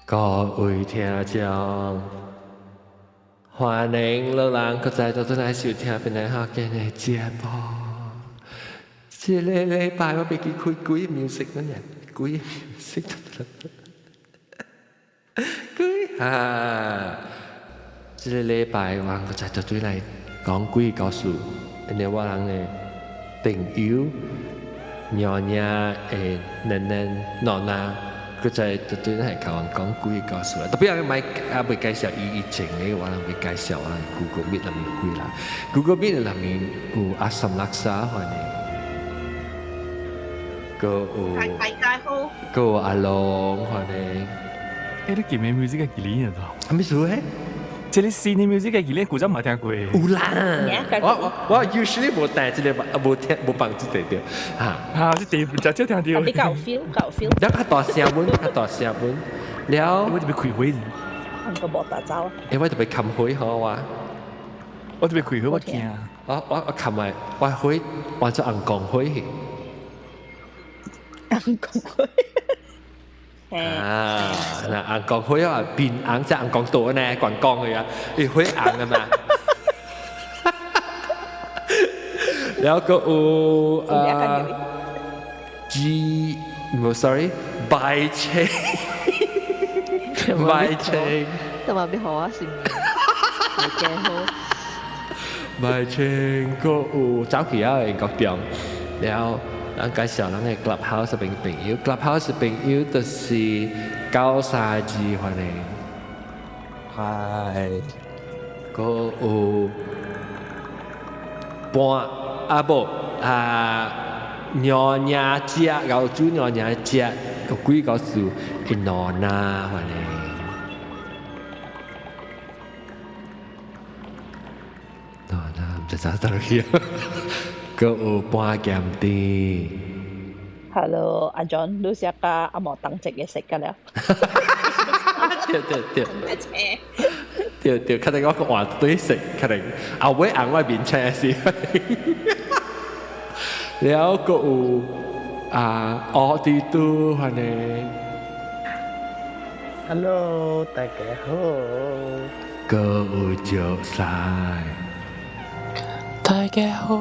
各位聽眾，歡迎老人閣再倒轉來收聽本來福建的節目。這个禮拜我袂記開幾 music 呢？幾 music 幾啊？這个禮拜我閣再倒轉來講幾個故事，因為我人的朋友娘娘的囡囡娜娜。閣再倒轉來共阮講幾个故事啦，特別我莫猶未介紹伊以前的，我人欲介紹啊，Google Meet 內面有幾人，Google Meet 內面有阿三拉沙歡迎，閣有大家好，閣有阿龍歡迎。欸，你今日 music 幾年啊？啥物事咧？這个新的 music 幾年？古早無聽過。有啦，我 usually 無帶這个，無聽無放這个著，哈。哈，這第真少聽著。比較有 feel，較有 feel。了較大聲本，較大聲本，了。我特別開會。個無大走。欸，我特別冚會好啊。我特別開會，我驚。我冚埋，我會換做紅光會去。紅光會。啊，那紅光會啊，變紅即紅光島呢，觀光的啊，伊會紅的嘛。了閣有啊，G，無 sorry，白青，白青，都嘛欲予我是大家好。白青閣有走去啊，英國中，了。咱介紹咱的 Clubhouse 朋友，Clubhouse 朋友就是932歡迎。嗨，閣有半啊無啊娘娘食，熬煮娘娘食，有幾個是一娜娜歡迎。娜娜毋知咋倒去。閣有半鹹甜。 Hello，阿 John，你食甲阿毛當一个食甲了。對對對。對對，可能我換對色，可能後尾紅我面青是。了閣有啊，奧迪都歡迎。 Hello，大家好。閣有石西。大家好。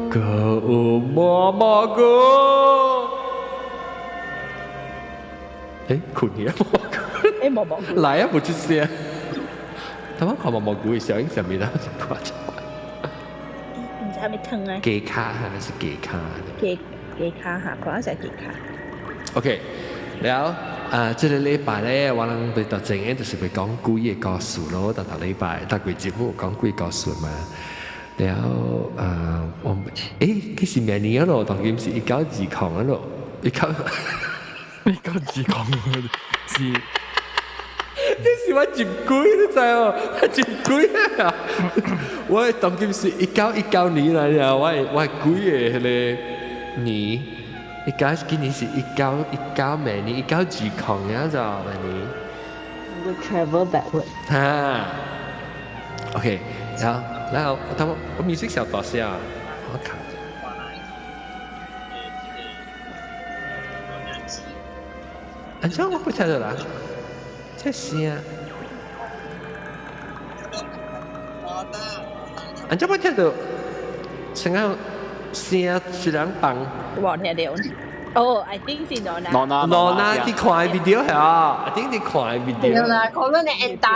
閣有毛毛菇。欸，睏去啊，毛菇。欸，毛毛菇。來啊，無出聲。頭先看毛毛菇的小影上面啊，真誇張。毋知啥物湯啊？雞跤還是雞跤？雞跤哈，可能是雞跤。 OK，了啊，這个禮拜咧，我人欲讀正的就是欲講鬼的故事咯。逐逐禮拜，逐幾節目講鬼故事嘛。了啊，我欸，其實明年咯，當今是1920咯，一九1920是。這是我入鬼，你知無？入鬼啊！我當今是1919年來了，我鬼的彼个年，一九今年是1919明年1920啊，就明年。 We travel backward。哈，OK，然後我等我 music 小大聲，我看。安怎我不聽著啦？這聲，安怎我聽著？聲啊聲一人放。無聽著。哦，I think 是娜娜。娜娜娜娜你看的 video 係啊？I think 你看的 video。對啦，可能你緣投。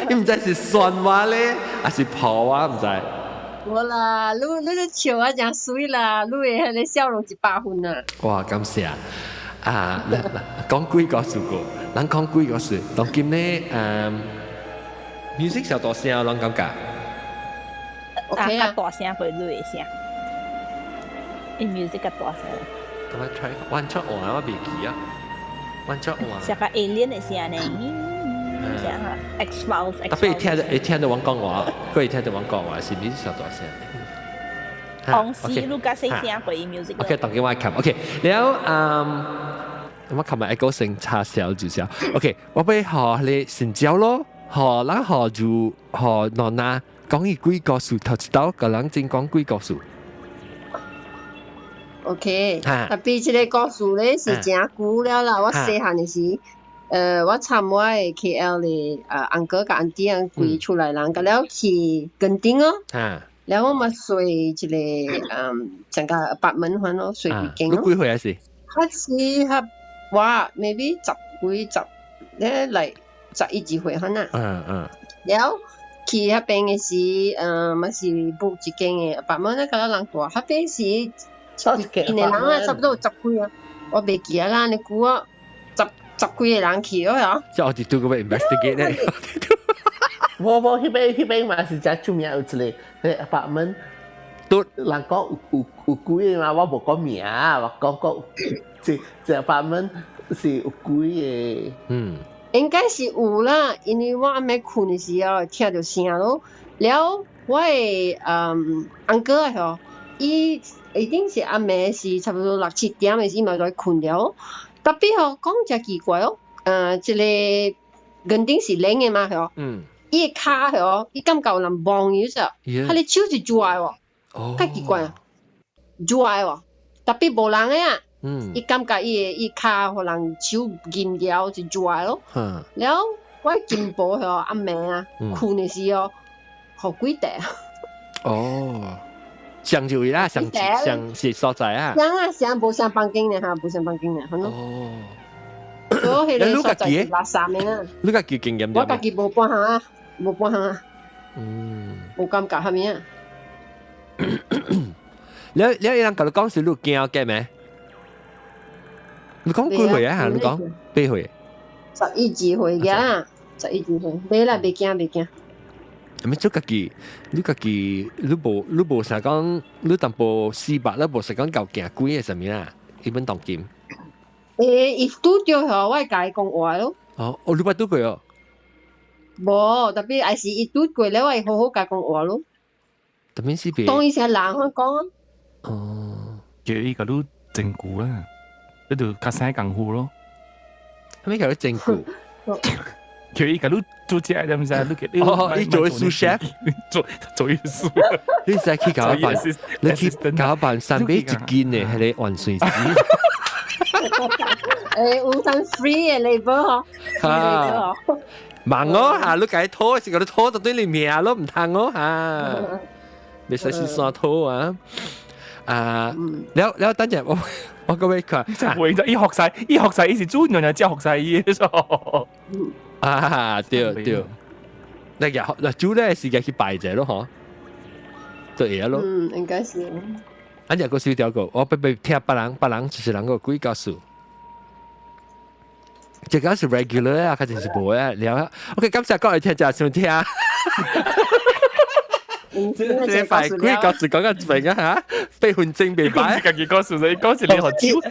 你毋知是酸我咧，還是抱我？毋知。無啦，你你笑啊，誠媠啦，你的彼个笑容100分啊！哇，感謝啊！講鬼故事過，咱講鬼故事。當今咧，music 小大聲，攏感覺。 OK 啊，較大聲過你的聲，伊 music 較大聲。等我 try，完全換我袂記啊，完全換。像個 alien 的聲呢，像 X Files。特別會聽著阮講話，閣會聽著阮講話，是毋是小大聲？當時你較細聲過伊 music。 OK，當今我撳 OK，了嗯，我琴日一個先插小就少。OK，我欲予你成交咯，予咱予就予娜娜講伊鬼故事，頭一道共人先講鬼故事。OK，特別這個故事咧是真久了啦，我細漢的時，我參我的 KL 的uncle 佮 auntie 啊規厝內人，佮了去墾丁哦，了我嘛睡一個成個 apartment 款咯，睡幾間咯。你幾歲啊是？較是較我 maybe 十幾十咧來十一二歲款啊。了去彼邊的時，嘛是 book 一間的 apartment 咧，佮了人住，彼邊是一間的人啊，差不多有十幾啊，我袂記啊啦，你估啊，十幾個人去哦呀。即係我哋都個 investigate 咧。無無，彼邊嘛是真出名有一個彼 apartment，都人講有鬼的嘛，我無講名，我講講這 apartment 是有鬼的。應該是有啦，因為我暗暝睏的時候聽著聲咯。了，我的翁哥啊吼，伊一定是暗暝是差不多六七點的時，伊嘛來睏了。特別吼講誠奇怪哦，這個墾丁是冷的嘛吼，伊的跤吼，伊感覺有人摸伊說，他的手是熱的喎，較奇怪啊，熱的喎，特別無人的啊。伊感覺伊的伊跤予人手撳牢是熱的咯。了，我金婆吼暗暝啊，睏的時候，予鬼綴。哦，上就位啦，上上是所在啊。上啊上，無上房間呢哈，無上房間呢，好咯。哦。所以彼個所在是垃圾的啊。你家己經驗？我家己無半項啊，無半項啊。無感覺啥物啊？你有人共你講是你驚嘅咩？你講幾歲啊？你講八歲？十一二歲嘅，十一二歲，袂啦，袂驚袂驚。咁做家己，你家己，你無啥講，你淡薄四百，你無啥講夠驚鬼的啥物啦？伊本當今。伊拄著予我會共伊講話咯。哦，哦，你捌拄過哦？無，特別還是伊拄過了，我會好好共伊講話咯。特別是別。當伊是人去講啊。哦，叫伊共你整蠱啦，你就較省功夫咯。啥物叫你整蠱？叫伊共你做這個，毋知你給哦，伊做 sous chef，做做廚。你使去共我辦，你去共我辦三杯一斤的，彼個萬歲紙。有當 free 的 labor 嗬。哈，忙哦嚇，你共伊拖是共你拖到對你命咯，毋通哦嚇，袂使是山拖啊。啊，了了，等陣我各位看，會就伊學晒，伊學晒，伊是主人就學晒伊個。啊，對對，那個那主咧是去拜者咯，嗬，對咯。嗯，應該是。啊，日個小條個，我別別聽別人，別人就是人個鬼故事。這個是 regular 啊，較就是無啊。了，OK，感謝各位聽眾收聽。這這塊鬼故事講到這邊啊嚇，8分鐘袂歹。家己故事，你講是你學手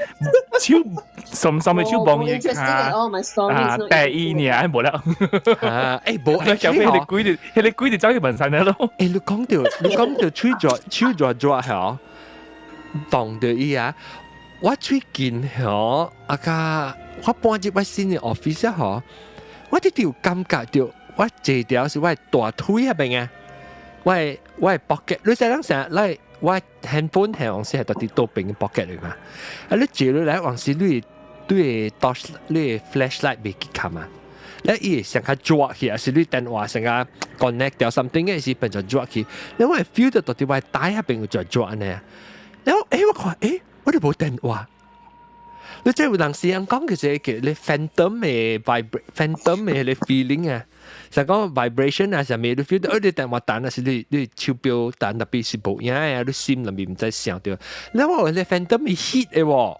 手深深的手摸伊跤。啊，第一年無啦。啊，無，後尾彼个鬼就，彼个鬼就走去問山了咯。你講到手熱手熱熱嚇，當到伊啊，我最近嗬，啊個我搬入我新的 office 嗬，我直直有感覺到，我坐條是我的大腿彼邊啊。我的 pocket，你知影成日我 handphone 係往時係佇倒邊 pocket 裏嘛？啊，你坐落來往時你的 torch 你的 flashlight 袂去看嘛？你伊會上較熱去，還是你電話上較 connect 掉 something 嘅時變做熱去？你我會 feel 到佇我袋彼邊有熱熱呢？然後我看我都無電話。你這有當時人講嘅這個你 phantom 的 vibra phantom 的彼個 feeling 啊，就講 vibration 啊，啥物你 feel 到，你電話彈啊是你手錶彈特別是無影啊，你心內面毋知想著。你話你 phantom 會 hit 的喎，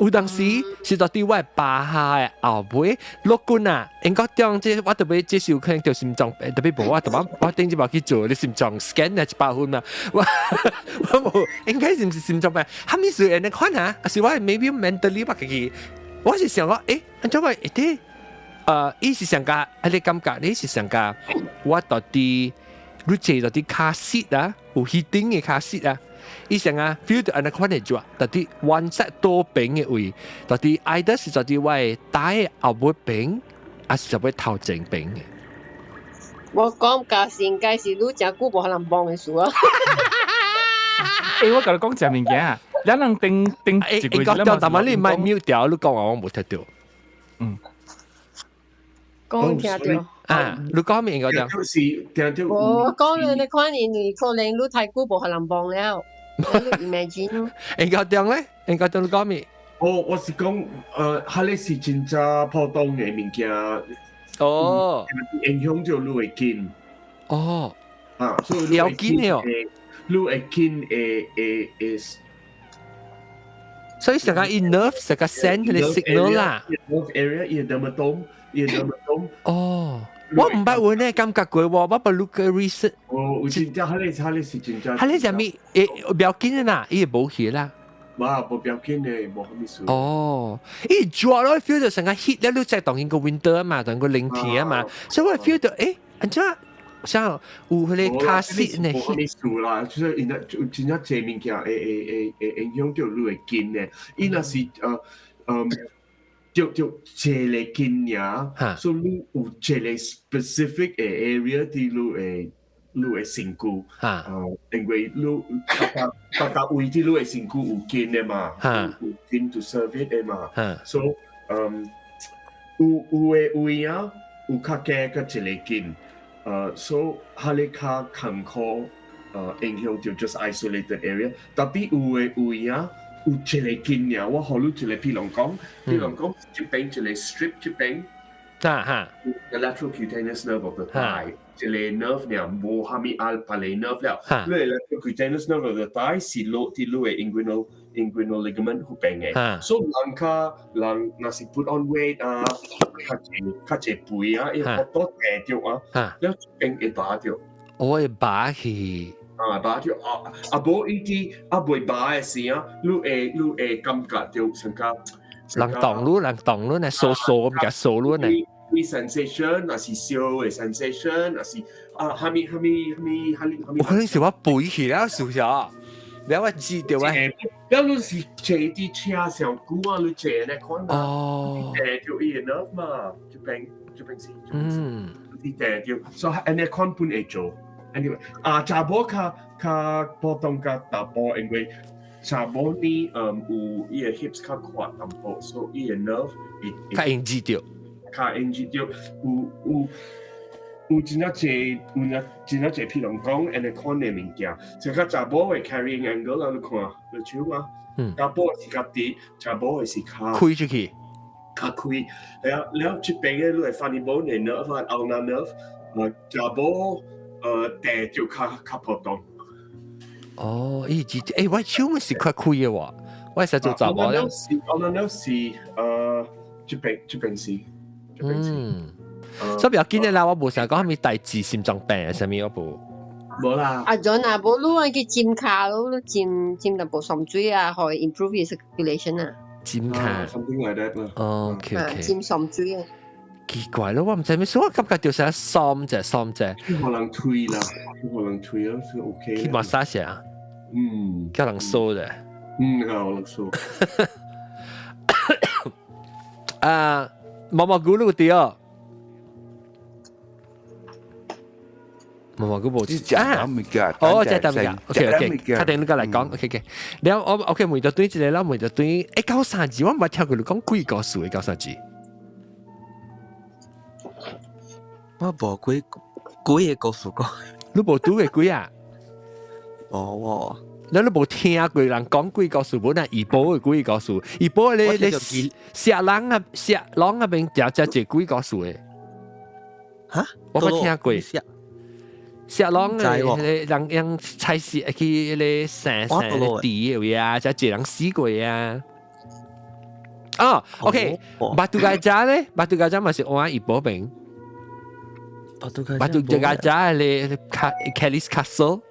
有當時是佇我的巴下的後尾落棍啊，應該中這我特別這時有可能著心臟病，特別無我特別我頂一擺去做你心臟 scan 啊100分啊，我無應該是毋是心臟病？啥物事會按呢款啊？還是我 maybe mentally 我家己，我是想講，按怎會啲？伊是上加，彼個感覺，你是上加，我到底你坐到啲 car seat 啊，有 heating 的 car seat 啊。伊上啊 feel 到按呢款的熱，到底 one side 倒邊的位，到底 either 是到底我的袋後尾邊，還是就尾頭前邊的。我講價是應該是你誠久無予人摸的事啊。我共你講一個物件，兩人頂頂誒，應該掉，但係你咪 mute 掉，你講話我冇聽到。講聽到。啊，你講咩應該掉？就是聽到。我講你你看因為可能你太久無予人望了，你 imagine。應該掉咧？應該掉你講咩？哦，我是講，彼个是真正普通的物件。影響著你的筋。啊，所以要緊的哦。你的筋會會會。所以成個 nerve 成個 send 個 signal 啦。 nerve area 伊 dermatome，伊 dermatome。哦，我毋捌有呢感覺過喎，我捌 look research。哦，有真正，彼个彼个是真正。彼个啥物？會不要緊的啦，伊會無去啦。嘛，無要緊的，無啥物事。哦，伊抓咯，feel 到成個 heat 咧，你在當緊個 winter 啊嘛，當個冷天啊嘛，所以我 feel 到，按怎像有彼個卡死呢？無啥物事啦，就是伊若真正濟物件會會會會影響著你的筋的。伊若是著著一个筋爾，所以你有一個 specific 的 area 佇你的身軀，因為你逐逐位佇你的身軀有筋的嘛，有筋 to serve it 的嘛，所以有有的位啊有較加閣一个筋，所以彼个較艱苦，影響著 just isolated area，tapi 有的位啊有一个筋爾，我予你一個譬如講，譬如講這邊一個 strip 這邊，the lateral cutaneous nerve of the thigh，一個 nerve 爾無蝦米啊，別个 nerve 了，你 lateral cutaneous nerve of the thigh 是落佇你的 inguinal ligament 彼邊的，所以人較人若是 put on weight 啊，較濟較濟肥啊，伊好多掟著啊，了這邊會拔著。我會拔去。啊，拔著啊，啊無伊佇啊未拔的時啊，你會感覺著成個人動你，人動你呢，酥酥咁嘅酥你呢。啲 sensation，若是燒的 sensation，若是啊，蝦米蝦米蝦米蝦米蝦米。我可能是我背起了，是不是啊？了我知道啊。了你是坐佇車上久啊，你坐呢款啊，掟著伊的 nerve 嘛，這邊這邊是。你掟著，所以按呢款本會做。Anyway，啊，查某較較普通較查埔，因為查某呢，有伊的 hips 較闊淡薄，所以伊的 nerve 會較應知著。較應知著，有有有真正濟，有真真正濟，譬如講，按呢款的物件，這個查某的 carrying angle 啊，你看，你手啊，查埔是較直，查某的是較開出去，較開，了了這邊的你會 funny bone 的 nerve 啊，ulnar nerve，查某掟就較較普通。哦，伊知，我手咪是較開的喎，我係做查某咧。 ulnar nerve 是這邊這邊是。所以不要緊的啦，我無想講啥物代誌心臟病啊，啥物我無。無啦。阿 John 啊，無你愛去浸跤咯，你浸浸淡薄酸水啊，予 improve 伊 circulation 啊。浸跤。 Something like that 啦。哦，OK。浸酸水啊。奇怪咯，我毋知咩，所以我感覺就是酸者酸者。可能推啦，可能推啊，是 OK。去 massage 啊？嗯。叫人掃的。嗯，叫人掃。啊，毛毛菇你有對？毛毛菇無食物件，哦，食物件，OK OK，確定你過來講，OK OK。了我 OK 問到對一個，了問到對，九三字，我毋捌聽過你講幾個數的九三字。我無幾幾个故事講。你無拄過幾啊？無喎。你無聽過人講鬼故事，無那怡保的鬼故事，怡保咧咧石人啊，石籠那邊誠濟鬼故事的。哈？我捌聽過。石籠的人用菜市去彼个山山地的位啊，誠濟人死過啊。哦，OK，Batu Gajah 咧，Batu Gajah 嘛是往怡保邊。 Batu Gajah 咧，Kellie's Castle。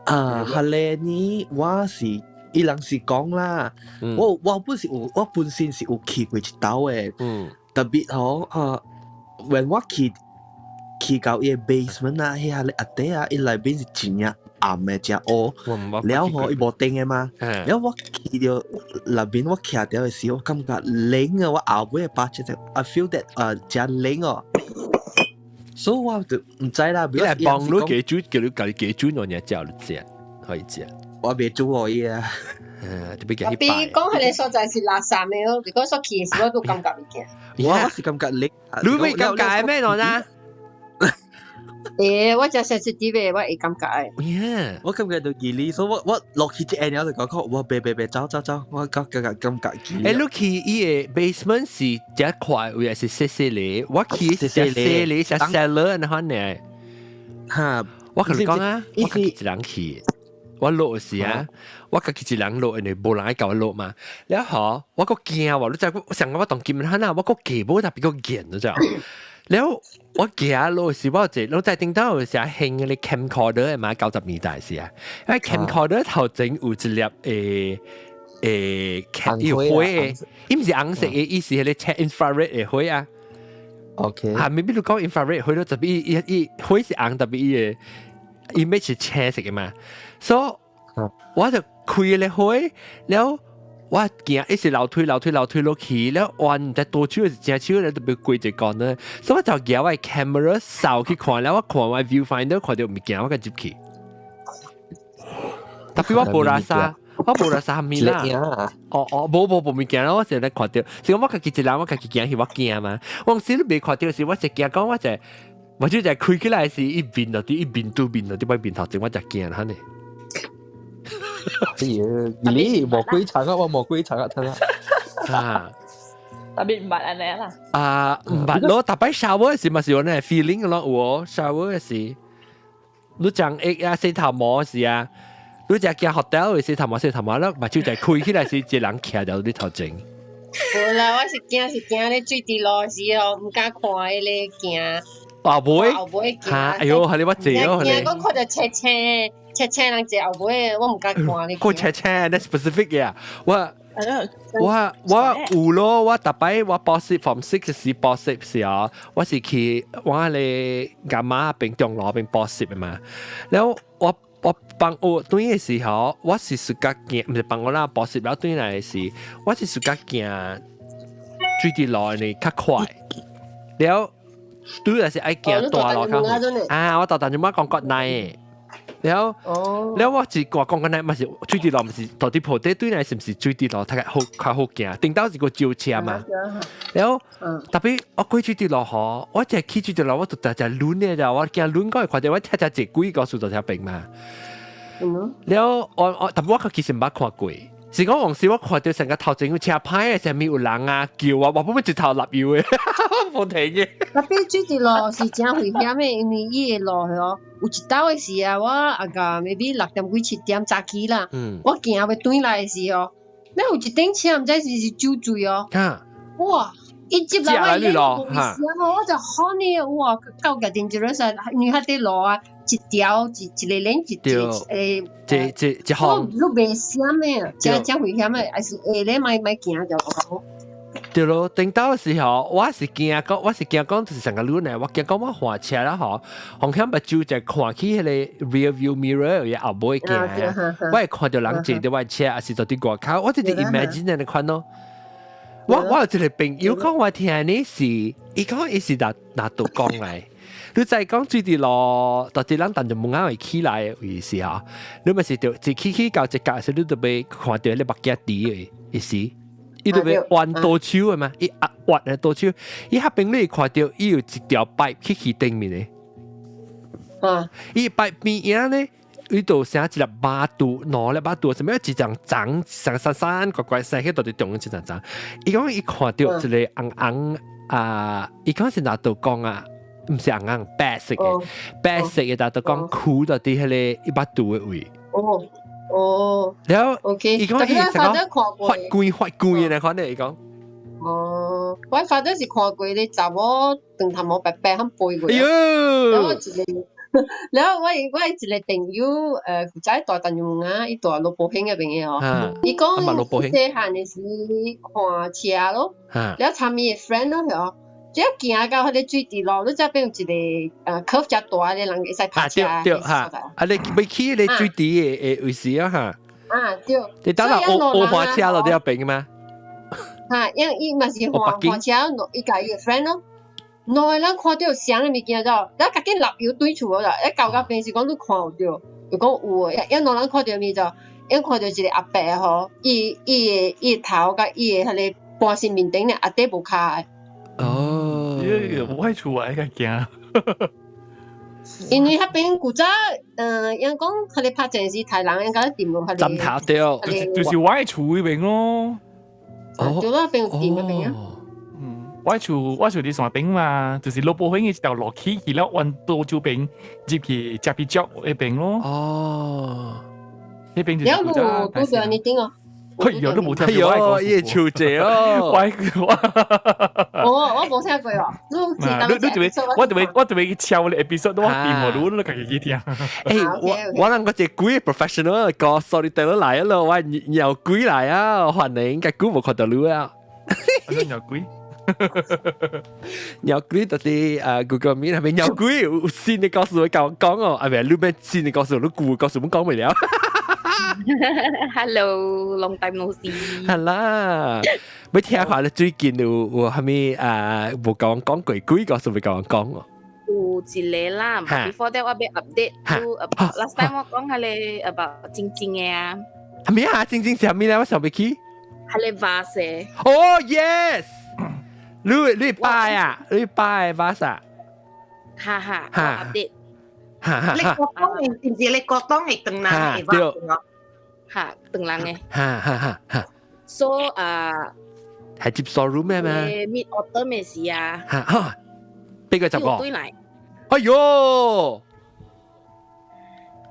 啊，彼个呢，我是伊人是講啦，我本是有，我本身是有去過一兜的，特別吼啊，when 我去去到伊个 basement 啊，彼個阿底啊，伊內邊是真正暗的，真烏，了吼伊無電的嘛，了我去著內邊我徛著的時候，我感覺冷啊，我後尾的巴掌就 I feel that 啊，真冷哦。所以我就毋知啦。你來幫你加煮，叫你家己加煮，我爾食你食，可以食。我袂煮可以啊。特別特別講彼个所在是垃圾的咯，如果說去的時我都感覺物件。我是感覺你，你會感覺咩喏呢？我真 sensitive 的，我會感覺的。我感覺到記哩，所以我落去一下就講講，我別別別走走走，我感覺感覺記。你去伊个 basement 是一塊位，還是細細個？我去是細細個，是 cellar 那款呢。哈，我共你講啊，我家己一人去，我落時啊，我家己一人落，因為無人愛共我落嘛。了後我閣驚喎，你知上個我當金漢啊，我閣記無特別閣見，你知？了我行落時，我坐，我在頂頭有時興嗰啲 camcorder 嘛，90年代時啊，因為 camcorder 頭前有一粒有火的，伊毋是紅色的，伊是彼個 check infrared 的火啊。 嚇，maybe 你講 infrared 火咯，特別伊伊火是紅，特別伊个 image 是青色的嘛，所以我就開個火了。我行一直樓梯樓梯樓梯落去，了彎在多手是正手咧，特別過一個呢，所以我就舉我 camera 掃去看，了我看我 viewfinder 看著物件，我共入去。特別我無垃圾，我無垃圾物啦。哦哦，無無無物件啦，我成日看著，是講我家己一人，我家己行去，我驚嘛。我時你未看著時，我就驚講，我就開起來時，伊面就佇伊面對面就佇我面頭前，我就驚啦呢。哎呀，你魔鬼場啊，我魔鬼場啊，聽啊。啊，特別毋捌按呢啦。啊，毋捌咯，逐擺 shower 時嘛是有呢 feeling 咯，有哦，shower 時，你講一啊洗頭毛時啊，你只行 hotel 洗頭毛洗頭毛咯，目睭就開起來時，一個人徛佇你頭前。無啦，我是驚是驚咧水滴落時哦，毋敢看彼个驚。後尾，後尾驚。哎喲，係你我坐哦，驚講看著青青青青人坐後尾，我毋敢看你。個青青，那 specific 嘅，我有咯，我逐擺我補習 form six 時補習時啊，我是去我咧阿媽邊中路邊補習的嘛，然後我放學轉的時候，我是自家行，毋是放學啦，補習了轉來的時，我是自家行水滴路呢較快，了對就是愛行大路較好。啊，我豆豆就媽講國內的。了，了我是講講緊咧，嘛是水滴路，毋是到底鋪底對來是毋是水滴路，較好較好行？頂到是個招車嘛。了，特別我過水滴路吼，我只去水滴路，我就直直輪的咋，我驚輪過會看著我聽只一幾個數就聽病嘛。了，我特別我其實毋捌看過，是講往時我看著成個頭前有車牌的，上面有人啊叫啊，我本本一頭立油的，無停嘅。特別水滴路是真危險的，因為伊个路吼，有一道的時啊，我啊個 maybe 6點幾7點早起啦，我行欲轉來的時候，那有一頂車毋知是是酒醉哦，哇！伊接來我咧，無危險哦，我就喊你哇，夠個 dangerous 啊！因為彼塊路啊，一條一一个 lane 一一這這一行，你袂閃的，真真危險的，還是下咧莫莫行就好。對咯，頂到的時候，我是驚講，我是驚講就是成個路呢，我驚講我換車啦吼，紅險目睭就看起彼个 rear view mirror 有後尾行，我會看著人坐佇我車，還是佇外口，我直直 imagine 按呢款咯。我有一個朋友講我聽呢是，伊講伊是拿拿度講來，你再講水滴路，到底咱當就門口會起來的意思啊？你咪是著一起起到一格時，你就欲看著你目鏡滴的意思。伊就欲彎倒手的嘛，伊壓彎的倒手，伊彼邊你會看著伊有一條 pipe 去去頂面的。伊 pipe 邊仔咧，伊就寫一粒馬肚，兩粒馬肚，啥物一層層層山山怪怪生去到底中間一層層。伊講伊看著一個紅紅啊，伊講是哪度講啊？毋是紅紅白色的，白色的，但就講箍到佇彼个伊腹肚的位。哦哦，然後 OK，伊講伊是講發光發光的那款的，伊講。哦，我 father 是看過咧，查某長頭毛白白咁飛過。哎喲！然後一個，然後我一個朋友，負責蹛陳勇啊，伊蹛羅寶興那邊的哦。伊講細漢的時看車咯，了參伊的 friend 咯，嗬，只行到彼个水滴路，你這邊有一个curve 較大的人會使泊車。對對哈，啊你欲去彼个水滴的的位置啊哈。啊對。你等下烏烏花車落佇邊嗎？哈，因伊嘛是換換車，伊共伊的 friend 咯。兩个人看著啥个物件咗，咱家己立油對厝啦，一到甲邊是講你看有著，就講有的，一兩個人看著物就， 𪜶看著一个阿伯吼，伊伊的伊的頭佮伊的彼個半身面頂咧，阿底無跤的。哦，我喺厝啊，較驚。因為彼邊古早，𪜶講彼個拍戰時刣人，應該掂落彼個。枕頭對，就是我喺厝彼邊咯。哦，對啦，邊有掂彼邊啊。我厝佇山頂嘛，就是羅布興一條路起去了，彎多洲邊入去食皮腳彼邊咯。哦，彼邊就是古早。了路拄著你頂哦。哎呦，你無聽哎呦，伊厝濟哦。我哦，我無聽過哦。你你特別，我特別去敲你 episode 都我電話，你你家己去聽。欸，我諗個隻鬼 professional 個 storyteller 來咯，我鳥鬼來啊，歡迎，個鬼無看到你啊。鳥鬼。鳥鬼就是Google Meet 係咪鳥鬼有新的故事會教我講哦，係咪？你咩新的故事？你舊故事冇講未了？ Hello, long time no see。係啦，欲聽下你最近有啥物啊？無共我講過鬼故事，欲共我講哦。有一個啦，before that 我欲 update you about last time 我講彼个 about 晶晶的啊。啥物啊？晶晶是啥物咧？我想袂起。彼个 vase。哦，yes。你拜啊？你拜 vase 啊？哈哈，我 update。哈哈。你國東的，是毋是你國東的唐人的 vase？哈，唐人的。哈哈哈哈。 So 啊，係接 storeroom 咩咩？Mid autumn 的時啊。哈哈，邊個十個？對來。哎喲！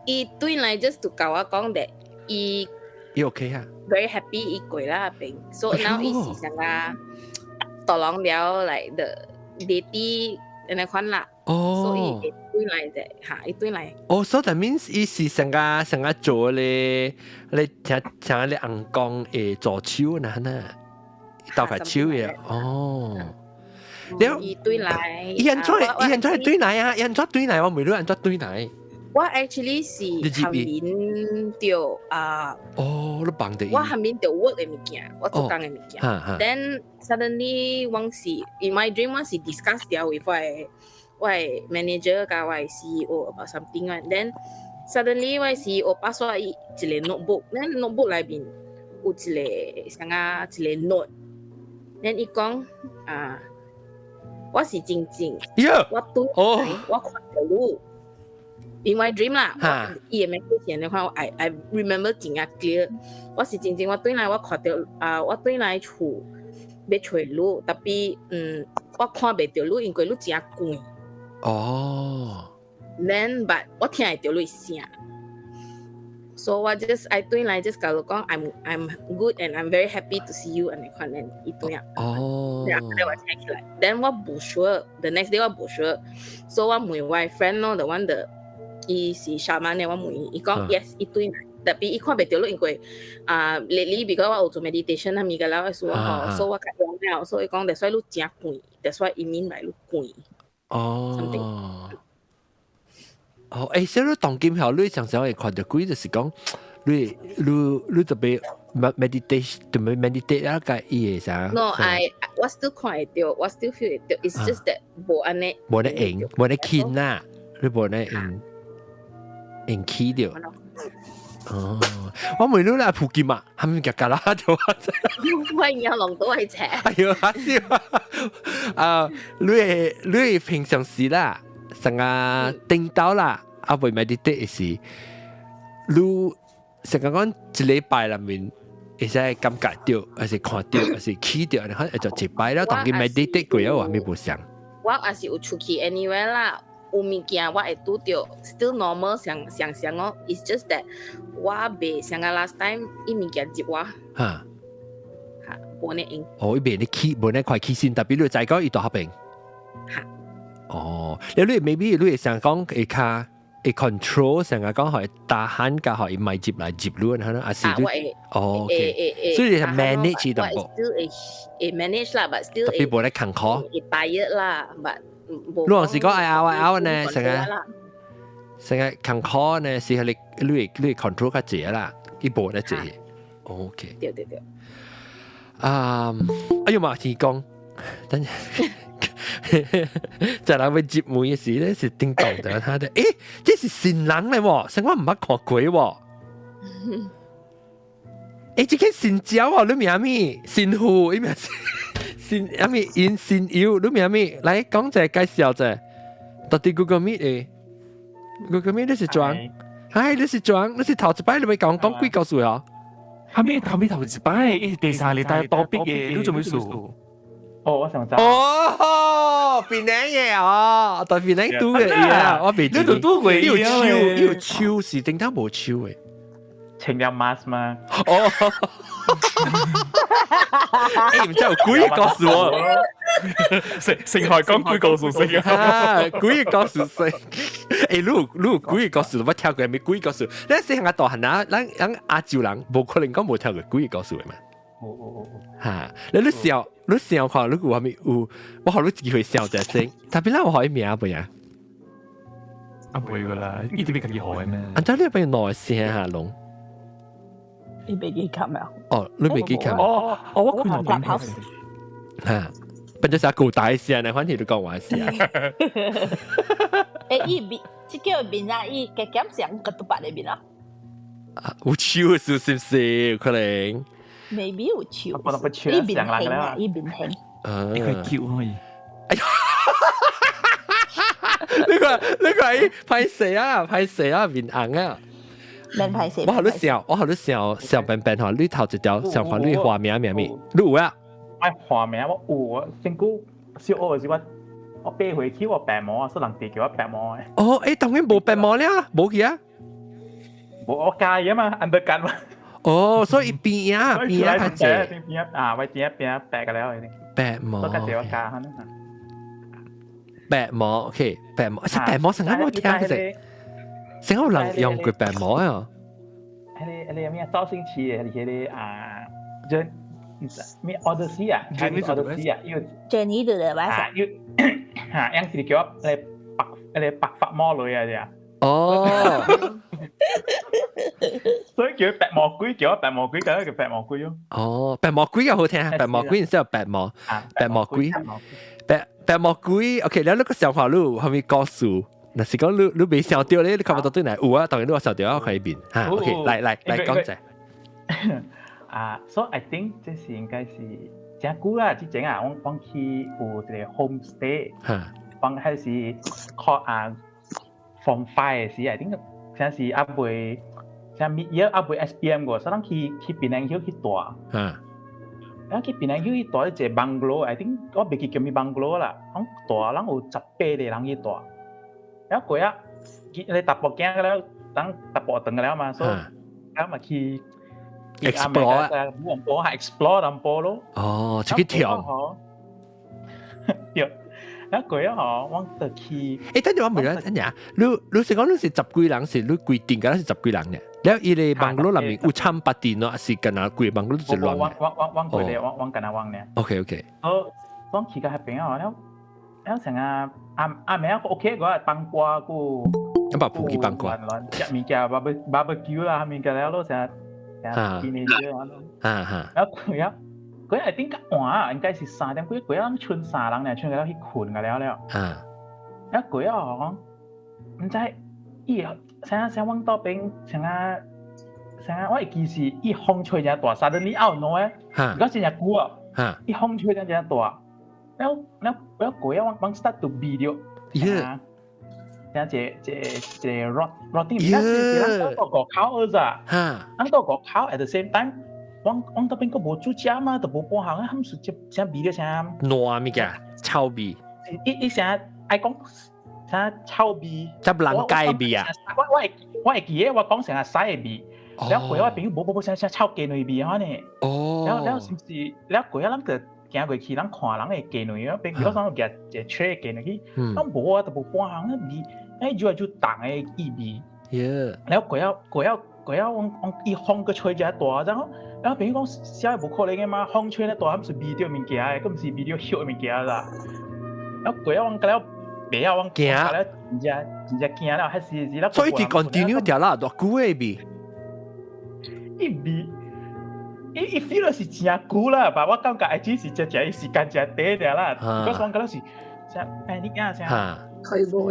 伊對來 just to 共我講的，伊伊 OK 啊？Very happy 伊過啦邊，so now 伊是啥個？大人了 like the daddy 按呢款啦。哦。所以會對來的，嚇，伊對來。哦，so that means 伊是成個成個做咧，你聽聽你翁公會助手呐呢，鬥塊手嘅，哦。了，伊對來。伊按怎伊按怎對來啊？伊按怎對來？我問你按怎對來？我 actually 是後面著啊。哦，你幫著伊。我後面著 work 的物件，我做工的物件。Then suddenly 我是 in my dream 我是 discuss 掉 with 我的 manager 佮我的 CEO about something 啊。Then suddenly 我的 CEO pass 我一個 notebook，then notebook 內面有一個啥個一個 note。Then 伊講啊，我是真正，我對我看著你。In my dream 啦，伊的 message 你看，I remember 真正 clear。我是真正我轉來我看著啊，我轉來厝欲揣你，tapi 我看袂著你，因為你真遠。哦。 Then but 我聽會著你聲。So 我 just I 轉來 just 共你講，I'm good and I'm very happy to see you 按呢款 then 伊轉啊。哦。然後我醒起來，then 我無 sure，the next day 我無 sure，so 我問我 friend 咯，the one the 伊是 shaman 的，我問伊，伊講 yes，伊轉來，tapi 伊看袂著你，因為啊，lately because 我有做 meditation 啊物個了，所以吼，所以我較用了，所以講，that's why 你真遠，that's why 伊面來你遠。哦。哦，欸，所以你當今後你常常會看著鬼，就是講你特別 meditation，特別 meditate 啊，個伊會啥？No，I 我 still 看會著，我 still feel 會著，it's just that 無按呢。無咧用，無咧輕啦，你無咧用。用起著。哦，我問你啦，普及嘛，係咪夾夾啦？就我有弄到係斜。哎呦，笑啊！你平常時啦，成個頂到啦，啊，未 meditate 是，你成個講一禮拜內面，會使感覺著，還是看著，還是起著，你看會做一擺了，當佢 meditate 過了，還咪無相。我也是有出去 anywhere 啦。有物件我會拄著，still normal 想想想哦，it's just that 我袂像個 last time 伊物件入我，哈，哈，無呢用。哦，伊袂咧起，無咧快起身，tapi 你知講伊佇彼邊。哈。哦，你 maybe 你會想講會較會 control，成日講予打鼾佮予伊莫入來入你，可能還是你哦，OK，所以你係 manage 淡薄。 still 會會 manage 啦，but still tapi 無咧艱苦。會 tired 啦，but 你若是講愛拗愛拗呢，成日成日艱苦呢，是係你 control 較濟啦，伊無咧濟。OK。對對對。啊，哎呦嘛，天公，等陣。在人欲入門的時咧，是叮當的，他的，欸，這是新人來喎，生我毋捌看過喎。欸，這個新椒啊，你名咩？新虎，伊名新阿咪因新友，你名咩？來講者介紹者，到底 Google Meet 的 Google Meet 你是裝？唉，你是裝？你是頭一擺你咪講講幾個數啊？後尾頭尾頭一擺，伊第三禮拜多筆嘅，你做咩事？哦，我想知。哦，檳城嘅哦，對檳城拄嘅嘢，我未你都拄過。有手，有手是頂頭無手嘅。穿了 mask 嘛？哦，欸，毋知有幾個故事喎？成成海講幾個故事啊？幾個故事？欸，你有你有幾個故事？我聽過沒幾個故事？咱細漢大漢啊，咱咱亞洲人無可能講無聽過幾個故事的嘛？有有有。哈，你你想你想看，如果話咪有，我予你機會想一聲，特別咱有予伊名袂啊？啊，袂噶啦，伊直欲家己予的咩？啊，這你變兩聲哈攏？你袂記得啊？哦，你袂記得？哦哦，我看到哈，變做啥古代聲呢？反正你講話聲。欸，伊面，這個面啊，伊加減像個獨白的面啊。有手是是不是？可能。 Maybe 有手。伊面型啊，伊面型。啊，你可以叫可以。哎呀！呢個呢個係歹勢啊，歹勢啊，面紅啊。免歹勢。我予你想，我予你想想變變吼，你頭一條想看你畫名名咩？你有啊？我畫名我有啊，先久小學時我我爬回去我白毛啊，所以人哋叫我白毛的。哦，欸，當然無白毛了，無去啊？無我加啊嘛，undercut 嘛。哦，所以邊啊邊啊較濟。邊啊，我邊邊白個了已經。白毛。我較濟我加。白毛，OK，白毛，是白毛成日冇聽過啫，成日有人用過白毛啊。彼個彼個咩周星馳的，還是彼個啊，就咩 Odyssey 啊，Chinese Odyssey 啊，伊 Journey to the West 啊，伊嚇，樣是叫我彼個白彼個白髮魔女啊，隻。哦。所以叫白毛鬼，叫我白毛鬼，咁叫白毛鬼咯。哦，白毛鬼又好聽，白毛鬼然之後白毛，白毛鬼，白白毛鬼。OK，你你個想法你有啥物故事？若是講你你未想到咧，你看不到對來有啊，當然你有想到我可以變嚇。OK，來來來講者。啊，so I think 這是應該是真久啦，之前啊，我我去有一個 homestay，我彼時考啊 form 5 的時，I think 啥是猶未啥物業猶未 SPM 過，所以咱去去檳城去住。咱去檳城去住一個 bungalow，I think 我袂記叫咩 bungalow 啦，咱住咱有18個人去住。然後過啊，你淡薄囝了，咱淡薄長了嘛，所以咱嘛去 explore 冇波係 explore 淡薄咯。哦，出去跳。對，然後過啊吼，我就去。欸，等陣我問你，等陣，你你是講你是十幾人，是你規定嘅，是十幾人嘅？了伊個 bungalow 內面有參八電咯，還是干那規 bungalow 都是亂嘅？我我我我規個，我我干那往呢。 OK。我我去到彼邊哦，了了成啊暗暗暝啊 OK 個放歌個。一把普及放歌。食物件 barbecue 啦，物件了咯，成成 teenager 啊。啊哈。然後佢啊，佢係點解晚應該是3點幾，佢啊剩三人呢，剩個了去睏個了了。然後佢啊，毋知伊啥啥往倒邊，啥啥我會記是伊風吹誠大，suddenly out of nowhere，如果真正久啊，伊風吹真正大，了了了過啊，我我 start to 味著，啥一個一個一個 rot rotting，是咱到五口咋，咱到五口 at the same time，我我倒邊閣無煮食嘛，都無半項啊，含是這啥味著啥？爛物件，臭味。伊伊啥愛講啥臭味？執人雞味啊！我我會我會記得我講成係屎的味，了過我朋友無無無啥啥臭雞卵味吼呢。了了是毋是？了過啊，咱就行過去，咱看人的雞卵啊，比如講舉一個 tray 雞卵去，咱無啊，都無半項啊味，哎，就係就重的異味。了過啊過啊過啊，我我伊風閣吹遮大，然後然後朋友講，啥會無可能的嘛？風吹咧大，毋是味著物件的，閣毋是味著葉的物件啦。了過啊，我了袂曉，我驚了，真正真正驚了，彼時是所以佇 continue 掉啦，偌久的味？伊味，伊伊 feel 是真久啦，但我感覺愛只是只只時間真短爾啦。我講覺得是啥 panic 啊啥，佢無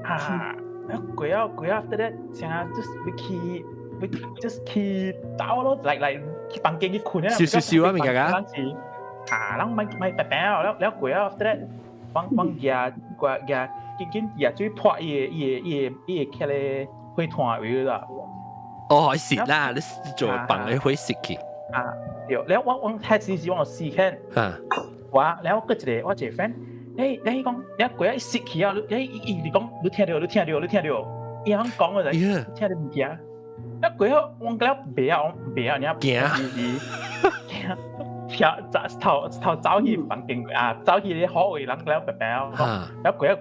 啊，過啊過啊，after that 啥就是欲去 we just 去走咯，嚟嚟去房間去睏啊。笑笑笑啊，明㗎？啊，人咪咪白白啊，了了過啊，after that，往往舉過舉緊緊舉水潑伊個伊個伊個伊個起咧火炭位啦。哦，是啦，你做放個火熄去。啊，對，了我我開始時我試看，我了閣一個我一個 friend，你你講，你過啊熄去啊，你伊伊伊講，你聽著，你聽著，你聽著，伊通講個就聽著物件。一過啊，我了袂啊，我袂啊，你驚。驚。跳走頭頭走去房間啊，走去啲好位人了白白啊，了過啊，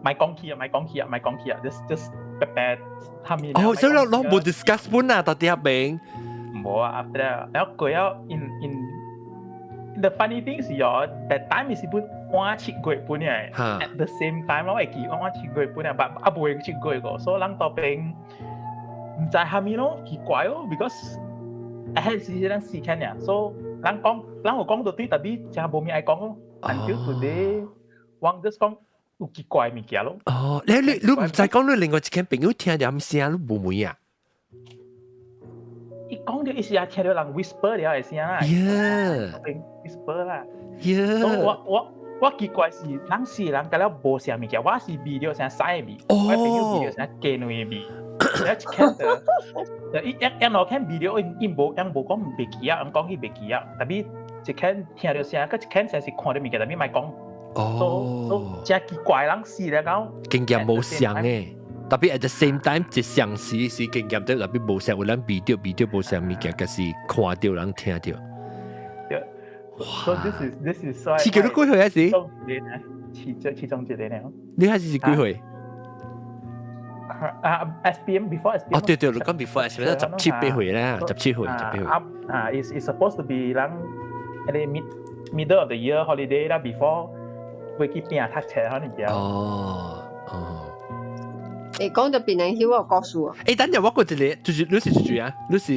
莫講起啊，莫講起啊，莫講起啊，just 白白他面。哦，所以攏無 discuss 本啊，到底一邊。無啊，after that，了過啊，in the funny thing 是哦，that time 是本晚7月本嘅，at the same time 我會記晚7月本啊，但啊袂7月個，所以人到邊毋知蝦米咯，奇怪哦，because 係是咱時間呀，所以人講，人有講到對，但係真無物愛講咯。Until today，我 just 講有奇怪物件咯。哦，你你你毋知講你另外一間朋友聽著聲，你無問啊？伊講著伊是也聽著人 whisper 了的聲啦。 Yeah。 whisper 啦。 Yeah。我我我奇怪是人四人甲了無啥物件，我是味著啥屎味，我朋友味著啥雞卵的味。一看就一一一路看味著，伊伊無伊無講袂記啊，伊講伊袂記啊，但係一看聽著聲，閣一看聲是看著物件，但係莫講。哦。真奇怪，人死咧講。經驗無相嘅，特別 at the same time 一相時是經驗到，特別無相有人味著味著無相物件，可是看著人聽著。對。So this is 所以。是叫你幾歲啊？是？其其中一個呢。你還是幾歲？啊，SPM before SPM。哦，對對，你講 before SPM 17、8歲啦，17歲，18歲。啊，is supposed to be 人嗰啲 middle of the year holiday 啦，before 會去拼讀冊可能比較。哦哦。誒，講到檳榔丘個故事啊。誒，等陣我個一個，就是你是誰啊？你是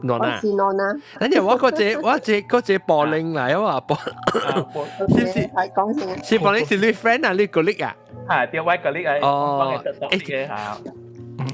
諾娜。我是諾娜。等陣我個隻我隻嗰隻柏林來啊，柏。是唔是？係講先。是柏林是你 friend 啊？你 colleague 啊？係，對，我 colleague 啊。哦。誒，嚇。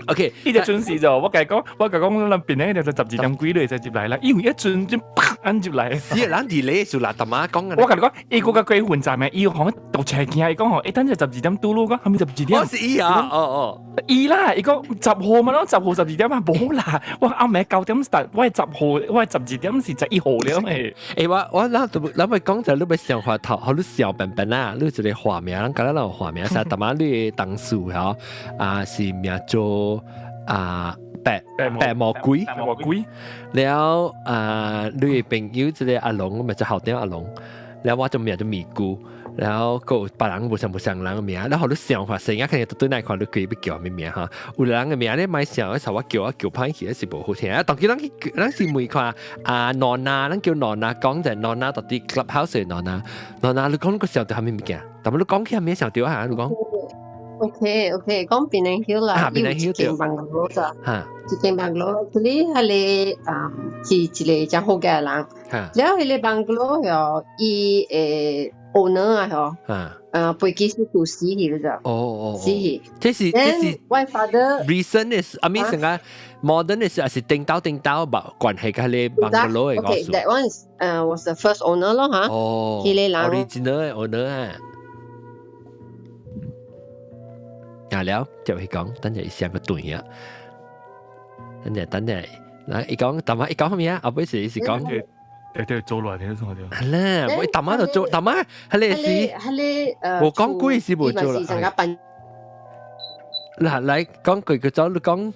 OK，伊就準時就我共講，我共講，咱邊咧就12點幾就入來啦，因為一陣就啪按入來。是咱佇咧就啦，大媽講我共你講，伊個較過分站嘅，伊講到車驚，伊講吼，欸等陣十二點拄咯，講係咪十二點？我是伊啊，哦哦，伊啦，伊講10號嘛，攏10號十二點啊，無啦，我暗暝9點 start，我係10號，我係十二點是11號了咩？欸，我我咱咱咪講就你咪想法頭，好你笑笨笨啊，你一個化名，咱講咱有化名，啥？大媽你的同事吼，啊是名做啊白白魔鬼，白魔鬼，了啊，你的朋友這個阿龍，咪就後頂阿龍，了我就名做咪姑，然後閣有別人無相無相人的名，然後你想法成日肯定對來看你叫欲叫啥物名哈？有人的名你莫想，時我叫我叫歹去，是無好聽。啊，當佢咱去，咱是問看啊，諾娜，咱叫諾娜講者，諾娜到底 clubhouse 的諾娜，諾娜你講你個想著啥物物件？但係你講起啥物想著啊？你講。 OK OK，講檳榔丘啦，伊有一間 bungalow 咋，一間 bungalow，佢哋彼個啊是一個真好嘅人，了彼個 bungalow 嗬，伊的 owner 啊嗬，飛機師就死去了咋，哦哦，死去，這是這是我 father recent 的，啊咪成個 modern 的是還是頂到頂到無關係佮彼個 bungalow 的故事。 OK，that one is was the first owner 咯嚇，哦，彼個人 original 的 owner 啊。啊了，就去講，等陣上個段啊，等陣等陣，嗱伊講，大媽伊講咩啊？後尾是是講，對對，做落嚟都做係啦，我大媽就做，大媽係你是，係你無講鬼是無做啦。嗱，來講句個早，你講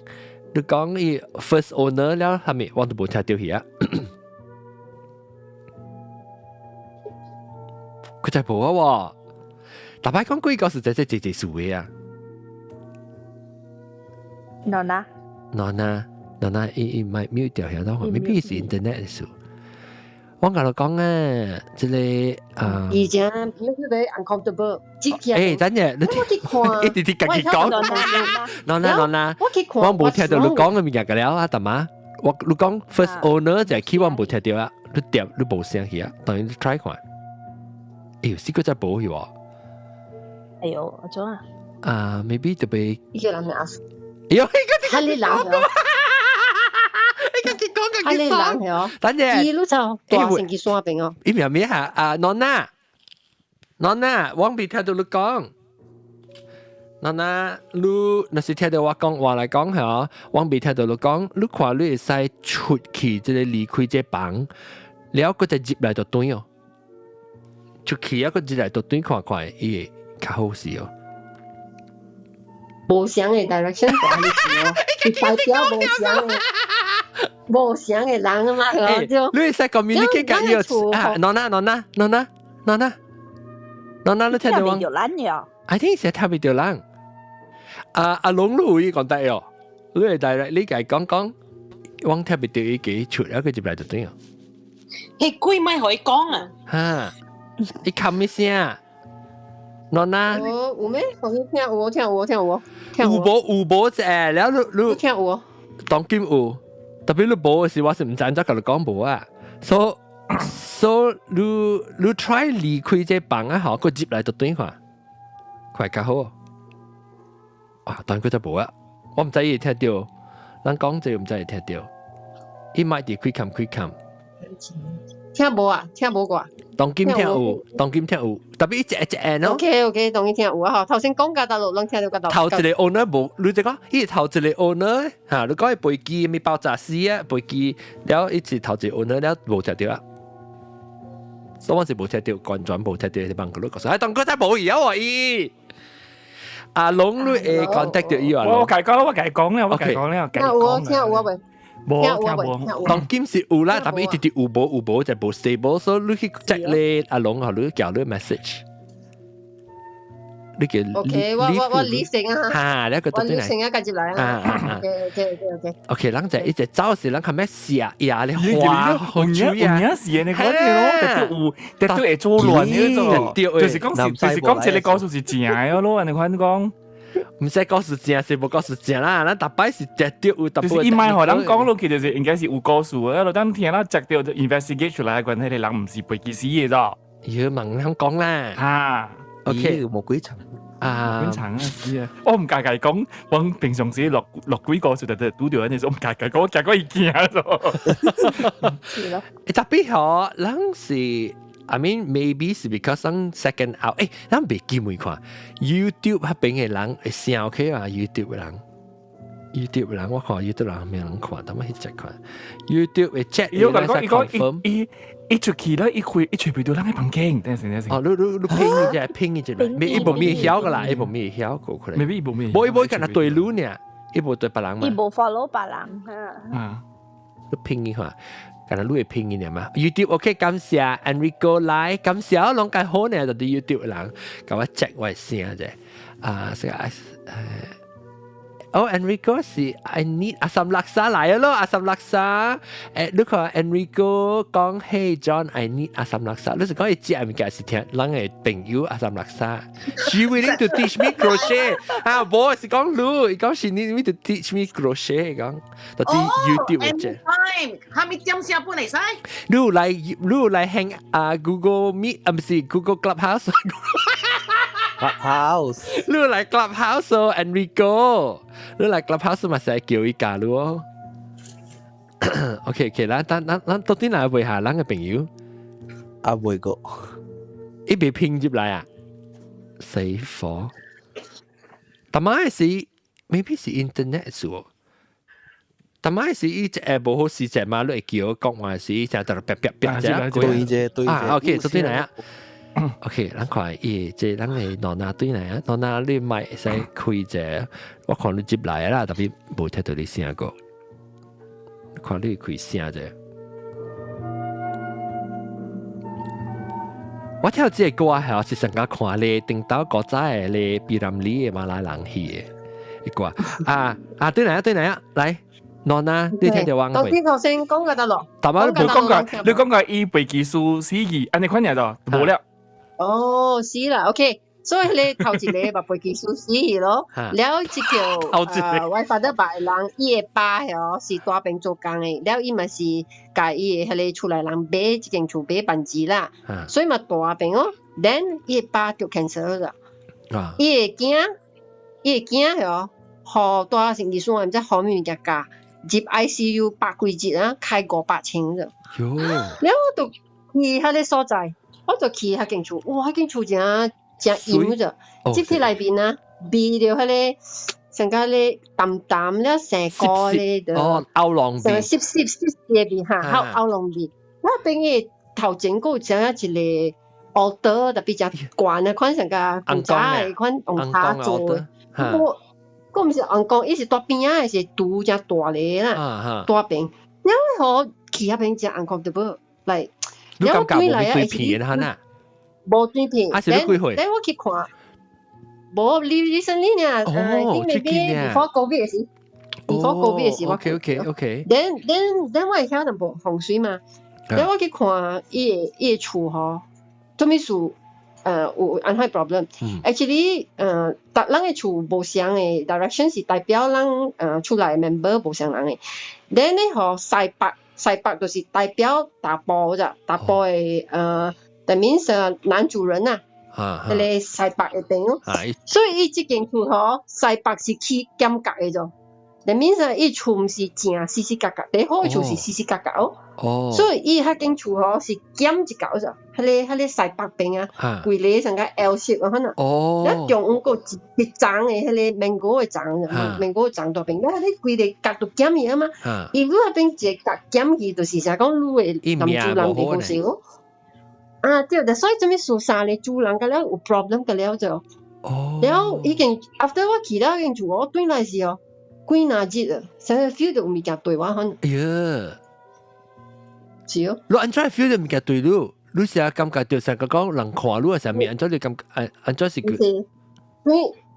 你講伊 first owner 了，係咪？我都無聽著去啊。佢就無啊喎，大擺講鬼個是這這這這數嘅啊。諾娜，諾娜，諾娜，伊伊咪 mute 掉下，當 maybe 是 internet 的事。我共你講啊，這個啊，而且你覺得 uncomfortable，欸，等陣，你一直直家己講，諾娜諾娜，我去看，我無聽著你講的物件個了啊，大媽，我你講 first owner 就係起我無聽著啊，你點你無聲去啊，當然你 try 看，哎呦，死個真無去喎。哎呦，阿做啊？啊，maybe 特別。伊個人名哎呦，哈你老。啊，你人係哦，等陣，伊路就大成吉山邊哦。伊名咩嚇？啊，Nona，Nona，我未聽到你講。Nona，你若是聽到我講話來講嚇，我未聽到你講，你看你會使出去，這個離開這房，了閣再入來就對哦。出去啊，閣入來就對看看，伊會較好勢哦。無相的 direction 大你是哦，是代表無相的，無相的人啊嘛，就你會使 communicate 甲伊啊，Nona Nona Nona Nona Nona，你聽到我？聽袂著人喲。 I think 是聽袂著人。啊，阿龍你有意講得哦，你會 direct 你家講講，我聽袂著伊幾出啊，佢入來就對哦。迄鬼咪可以講啊！哈，伊冚一聲。Nona，哦，有咩？我聽有，聽有，聽有，聽有無有無啫？了你你聽有，當今有，特別你無的時，我是毋知按怎共你講無啊。So 你 try 離開這房啊，吼，閣入來就對看，快較好。啊，當佢就無啊，我毋知伊會聽著，咱講這毋知會聽著。伊莫佇開冚開冚。聽無啊？聽無過？當今聽有，當今聽有，特別一隻一隻按咯。 OK OK，當今聽有啊！吼，頭先講甲大陸攏聽到甲頭一個 owner 無，你就講，伊頭一個 owner 嚇，你講伊飛機咪爆炸死啊，飛機了伊是頭一個 owner 了無聽著啊。所以我是無聽著，完全無聽著，幫佢講，哎，當哥真無伊啊，伊。阿龍你會 contact 著伊啊？我解講，我解講咧，我解講咧，聽有聽有未？無聽無。當今是有啦，特別一直直有無有無就無 stable，所以你去 check 咧阿龍予你叫你 message。你叫 OK，我 leave 先啊。嚇，你個我 leave 先啊，繼續來啊。OK OK OK OK。 OK，人就一直走時，人較咩食呀？咧花好水啊！有影是你講嘅咯，特都有特都會做亂嘅種，就是講是就是講這個故事是正嘅咯，你看講。毋使故事正，是無故事正啦。咱逐擺是食著有，就是伊莫予人講落去，就是應該是有故事嘅。咯，等聽啦，食著就 investigate 出來，關係個人毋是飛機死嘅咋。要問人講啦。嚇，OK，無幾層啊，幾層啊？是啊，我毋家己講，我平常時落落幾個數就就拄著安尼，我毋家己講，我結果伊驚咗。是咯。特別好，人是。I mean maybe 是 because 咱 second out，誒，咱袂記每看 YouTube 彼邊的人會聲 OK 啊？YouTube 的人，YouTube 的人我看 YouTube 人沒人看，等我去 check 看 YouTube 會 check 伊講伊講伊伊伊出去咧，伊開伊隨便到人喺房間，等陣等陣。哦，你你你拼一隻拼一隻，未伊無咩曉個啦，伊無咩曉過可能。 maybe 伊無咩。無伊無干焦對你呢，伊無對別人嘛。伊無 follow 別人哈。啊，你拼一下。敢若你會拼一點嘛？YouTube OK，感謝 Enrico 來，感謝我攏較好呢，就佇 YouTube 人，共我 check 我的聲者。啊，這個哦，Enrico 是 I need 阿三laksa 來咯，阿三laksa。誒，你看 Enrico 講 Hey John，I need 阿三laksa。你是講伊食物件是聽人的朋友阿三laksa。She willing to teach me crochet。啊，無是講你，伊講 she need me to teach me crochet 講，就佇 YouTube 的啫。 Anytime，哈咪點聲本會使？你有來，你有來 hang 啊 Google Meet 啊，毋是 Google Clubhouse。 Clubhouse，你有來 Clubhouse 哦，Enrico，你來 Clubhouse 嘛是叫伊加入哦。OK OK，咱咱咱咱到底來問下咱个朋友？啊，未過，伊未拼入來啊？死火！但係是 maybe 是 internet 數哦。但係是伊一下無好勢者嘛，你會叫我講話是伊成日啪啪啪這對者對者。啊，OK，到底來啊？OK，咱看伊這咱的 Nona 對來啊，Nona 你麥會使開者，我看你接來啦，特別無聽到你聲過，看你開聲者。我聽到這個歌係我是上個看咧，頂到古早的咧，卑南里的馬來人戲的歌啊啊！對來啊對來啊，來，Nona，你聽到我頭先頭先講過得咯，大媽你講過，你講過伊飛機師死去，按呢款爾就無了。哦，是啦，OK。所以咧頭一個嘛飛機師死去咯，了這叫我 father 別人，伊的爸哦是大邊做工的，了伊嘛是共伊的彼个厝內人買這間厝買房子啦，所以嘛大邊哦，then 伊的爸著 cancer 啦，伊的囝，伊的囝哦，予大成醫生毋知予啥物件教，入 ICU 百幾日啊，開500千啫。喲，了我就去彼个所在，我就去彼間厝，哇！彼間厝誠誠陰啫，入去內面啊，味著彼个成個咧淡淡了成個咧就哦，歐浪味，成個濕濕濕濕的味哈，好歐浪味。我邊個頭前閣有成一個 altar 特別誠懸的款，成個古早的款用茶做的。我閣毋是尪公，伊是大邊仔的，是櫥誠大个啦，大邊。了吼去彼邊誠 uncomfortable，來。你感覺無對片哈呐？無對片。啊是你幾歲？等我去看。無，你 recently 呢？哦，最近呢？Before COVID 的時，before COVID 的時我。 OK。 Then 我會曉淡薄風水嘛？then 我去看伊的厝吼，做物事？有按怎 problem？Actually，逐人的厝無相的 direction 是代表咱厝內 member 無相人的。Then 咧吼西北西北就是代表查埔咋，查埔的that means 男主人啊，彼个西北的邊咯。所以伊這間厝吼西北是起尖角的啫。That means 伊厝毋是正四四角角，第好的厝是四四角角哦。所以伊彼間厝吼是減一角咋，彼個西北邊啊，規个成個 L 式啊，可能。啊中央閣一層的彼個 mango 的層，mango 的層大邊，啊你規个角都減去啊嘛。伊汝彼邊一個角減去，就是啥講汝的男主人袂好勢咯。啊對，所以做物事三个主人甲了有 problem 甲了就。了已經 after 我去了彼間厝，我轉來時哦，幾若日啊，成個 feel 到有物件對我可。哎呀！是哦。你按怎 feel 到物件對你？你是感覺到成個講人看你係啥物？按怎你感覺？按怎是？對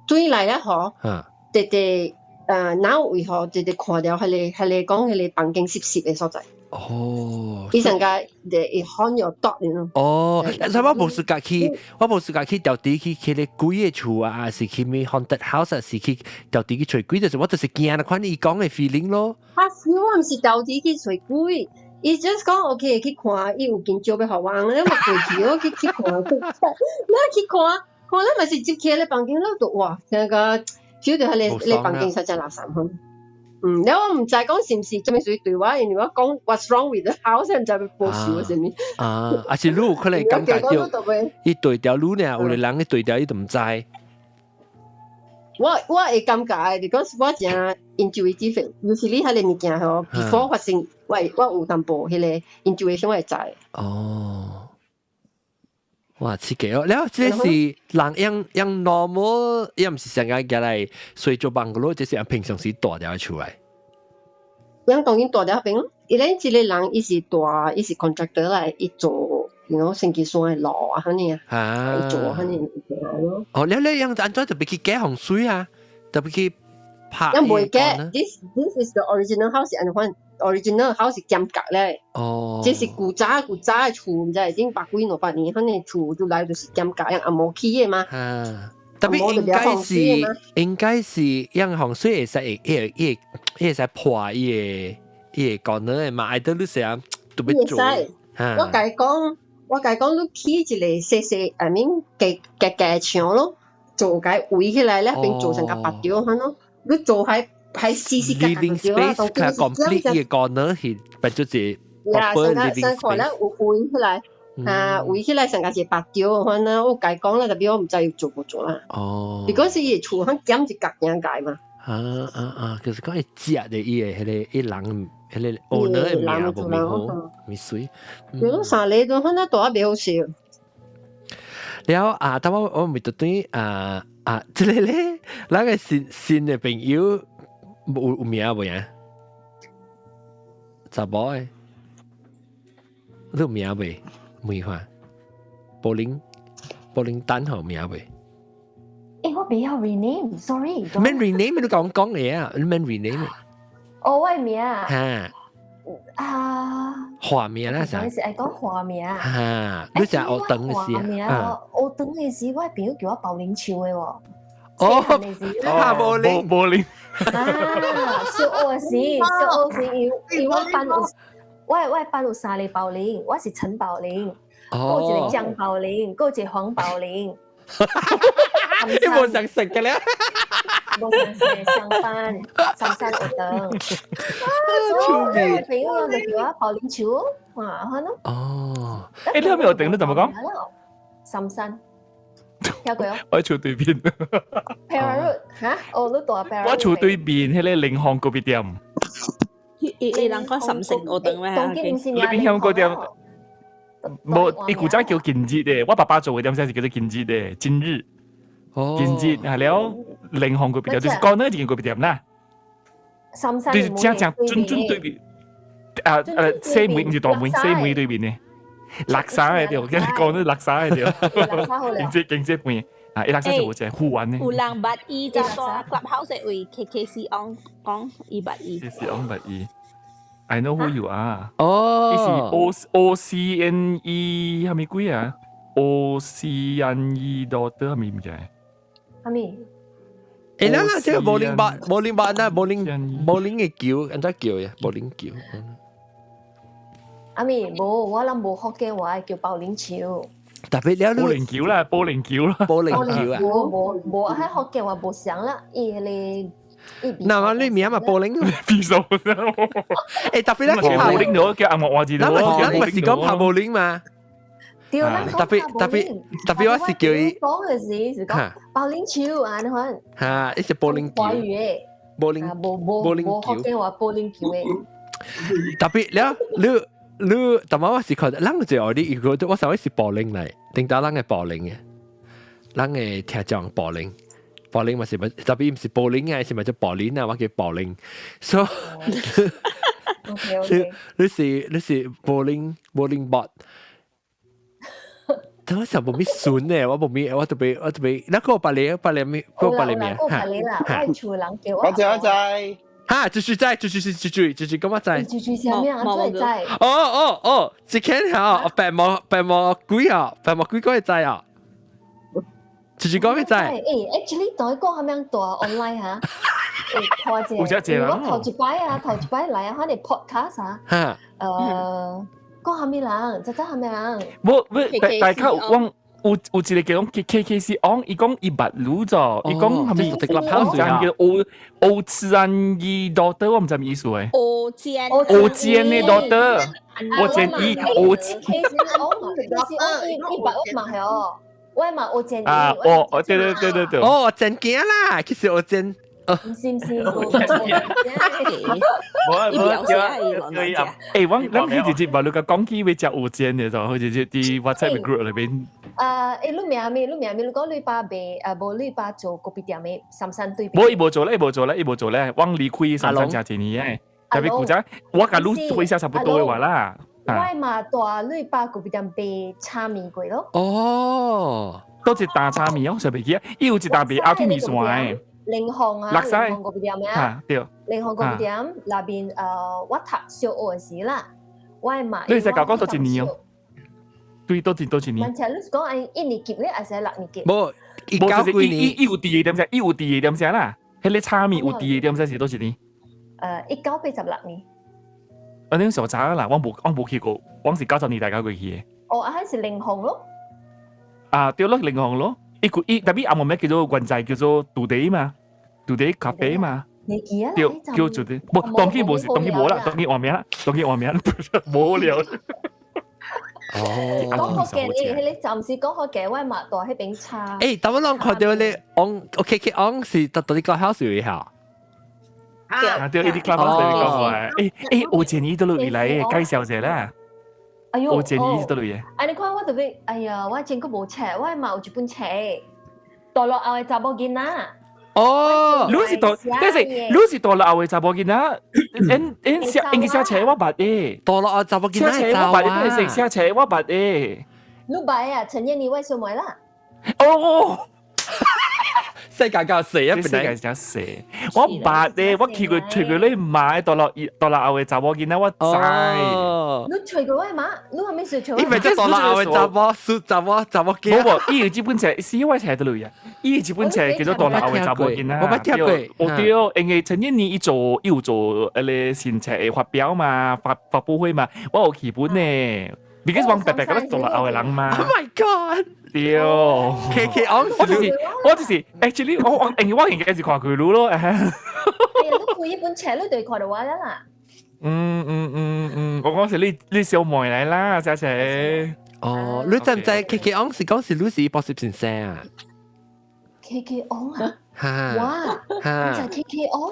對來了吼，直直哪有為何直直看著彼個講彼個房間濕濕的所在。哦，伊上個會看有毒咯。哦，所以我無時間去，我無時間去調地去去個鬼的厝啊，還是去咩 haunted house 啊，是去調地去揣鬼，就是我就是驚啦，款伊講的 feeling 咯。啊，是我毋是調地去揣鬼，伊 just 講 OK 去看，伊有間招欲予我，你嘛過去，我去去看，你去看，看你嘛是入去咧房間，你就哇，成個 feel 到彼個咧房間實在垃圾款。嗯，了我毋知講是毋是這物事對我，因為我講 What's wrong with the house，毋知欲報仇啥物。啊，啊是你有可能感覺到，伊對條路呢，有個人去對條，伊都毋知。我會感覺，because 我誠 intuitive，尤其你彼個物件吼，before 發生，我有淡薄彼個 intuition 我會知。哦。哇，刺激哦！了，這是人用用 normal，伊毋是成日入來睡做 bungalow，這是按平常時蹛佇厝來。樣當然蹛佇彼邊，伊咧一個人伊是蹛，伊是 contractor 來，伊做，you know 星期三的路啊，按呢啊，伊做按呢物件咯。哦，了了樣按怎特別去改風水啊？特別去拍。樣袂改，this is the original house 按款，original house 是尖角咧。哦。這是古早古早的厝，毋知已經百幾兩百年，反正厝就來就是尖角，樣紅毛起的嘛。啊。特別應該是樣風水會使會會會會使破伊个伊个功能的嘛，愛得你成特別做。我共伊講，我共伊講，你起一個細細，I mean 加加加牆咯，做共圍起來咧，變做成個白條款咯。你做喺喺四四角角 living space 較 complete 伊個功能是變做一 proper living space。咧有圍起來，啊圍起來成個是白條款啊。我共伊講啦，特別我毋知有做無做啦。哦。 because 伊厝響減一角爾解嘛。啊啊啊！就是講伊食的伊个彼個伊人彼個 owner 的名無咪好，咪水。對咯，三個都反正大袂好勢。了啊，但我咪就對啊啊，這個咧，咱個新新的朋友有名無呀？查某的，你有名未？梅花，柏林，柏林丹有名未？欸，我袂曉 rename，sorry。免 rename 你講講嘢啊，你免 rename。哦，我的名。哈。啊。華名啦，啥？你是愛講華名。哈，你成學堂的時啊？學堂的時，我的朋友叫我寶林樹的喎。哦，啊，寶林，寶林。啊，小學的時，小學時，因為我班有，我班有三個寶林，我是陳寶林，閣有一個江寶林，閣有一個黃寶林。你無相識嘅咧？無相識相班，三山學堂。所以我朋友就叫我保齡球，啊，可能。哦。誒，你係咪學堂？你怎麼講？三山。聽過哦？我厝對面。 Perak Road 嚇？哦，你住 Perak 我厝對面彼個靈芳咖啡店。伊伊人講三星學堂咩？當今毋是你邊香港店？無，伊古早叫今日的，我爸爸做的店先是叫做今日的，今日。哦。今日係了，靈芳咖啡店就是講那一間咖啡店啦。三山。就是正正準準對面。啊西門毋是大門，西門對面的。垃圾的對，跟你講那垃圾的對。經濟經濟盤啊，伊垃圾就有一個護腕的。有人捌伊就蹛 Clubhouse 位 KKC 翁講伊捌伊。 KKC 翁捌伊。I know who you are。哦。伊是 O O C N E 係咪鬼啊？O C N E daughter 係咪毋知？係咪？誒，咱啦，這個保齡板，保齡板啊，保齡保齡的球，按怎叫呀？保齡球。阿咪無，我諗無福建話叫保齡球。特別了，保齡球啦，保齡球啦，保齡球啊！無無無，喺福建話無相啦，伊彼個。那麼你名嘛保齡？比數。誒，特別咧，保齡球叫阿莫話字咱咱毋是講拍保齡嘛？對，咱特別特別特別，我是叫伊講嘅時是講保齡球啊，你看。嚇，伊是保齡球。華語的。保齡無無無福建話保齡球的。特別了，你。你，但我我是看，咱就愛你，如果我上位是保齡嚟，頂到咱嘅保齡嘅，咱嘅聽講保齡，保齡嘛是咪特別毋是保齡啊，是咪叫保齡啊？我叫保齡，所以你你是你是保齡保齡 bot。但我想無咪順呢，我無咪，我特別我特別，那個別個別個名，個別個名，個別個啦，我厝人叫我。我知我知。哈，就是在，就是是就是就是咁啊在。就是啥物啊？做在。哦哦哦，這間嚇，白毛白毛鬼啊，白毛鬼個會知啊。就是講咩知？誒，actually 同伊講咁樣大 online 嚇，誒，看者，我頭一擺啊，頭一擺來啊，反正 podcast 啊，嚇，講啥物人，這這啥物人？無無，大家我有有一個叫講 K K C 翁，伊講伊捌擼咗，伊講係咪？我毋知叫歐歐次安伊 daughter，我毋知咩意思誒。歐堅歐堅的 daughter，我建議歐堅。K C 翁，K C 翁，伊伊捌我嘛係哦，我嘛歐堅。啊，哦哦，對對對對對。哦，真驚啦，其實我真。毋是毋是，無無叫欸，我咱彼一日嘛，你共講起欲食有煎的，就好似佇 WhatsApp group 內面。欸，你名咩？你名咩？你講你爸賣，無你爸做咖啡店的，三山對面。無，伊無做咧，伊無做咧，伊無做咧。我離開三山誠濟年的，特別古早，我共你歲數差不多的話啦。我嘛蹛你爸咖啡店賣炒麵過咯。哦，佗一擔炒麵哦，想袂記啊，伊有一擔賣鴨腿麵線的。靈鳳啊，靈鳳咖啡店啊，對。靈鳳咖啡店內面，我讀小學時啦，我嘛。你會使共講佗一年哦？對，佗一佗一年。問題你是講按一年級咧，還是六年級？無，一九幾年，伊有佇個點聲，伊有佇個點聲啦。彼個炒麵有佇個點聲是佗一年？ 1986年。啊，你上早啦，我無我無去過，我是90年代才過去的。哦，啊，彼是靈鳳咯。啊，對咯，靈鳳咯。伊個伊特別阿毛咩叫做原在叫做杜地嘛，杜地咖啡嘛。你記啊？對，叫做的，無當去無是當去無啦，當去換名啦，當去換名，無了。哦，講福建，伊彼個暫時講福建，我嘛蹛彼邊炒。欸，但我攏看著你翁，OK K 翁是佇佇 Clubhouse 有下。啊，對，伊佇 Clubhouse 裡講話，欸欸，有錢伊佗落來介紹者啦。哎喲，有錢伊是佗落的。啊，你看我特別，哎呀，我前閣無冊，我嘛有一本冊，大陸後的查某囡仔。哦，你是大，但是你是大陸後的查某囡仔，𪜶𪜶寫應該寫冊我捌的。大陸後查某囡仔寫冊我捌的，但是寫冊我捌的。你捌啊？陳燕妮我小妹啦。哦，世界較細啊，世界真細。我捌的，我去過揣過你媽，大陸大陸後的查某囡仔，我知。你揣過我媽？你還沒說揣？伊咪叫大陸後的查某，是查某查某囡。無無，伊有這本冊，是我冊佗落啊。伊有這本冊叫做大陸後的查某囡仔。我捌聽過。哦對，因為陳燕妮伊做伊有做彼個新冊的發表嘛，發發佈會嘛，我有去本呢。，because 我白白覺得做落後嘅人嘛。 Oh my god！對，K K 昂，我就是 actually 我應該是看佢路咯。係啊，你開一本冊，你就看到我啦啦。嗯嗯嗯嗯，我講是你小妹嚟啦，小姐。哦，你知唔知 K K 昂是講是你是博士先生啊？ K K 昂啊！哈！哇！哈！你就 K K 昂？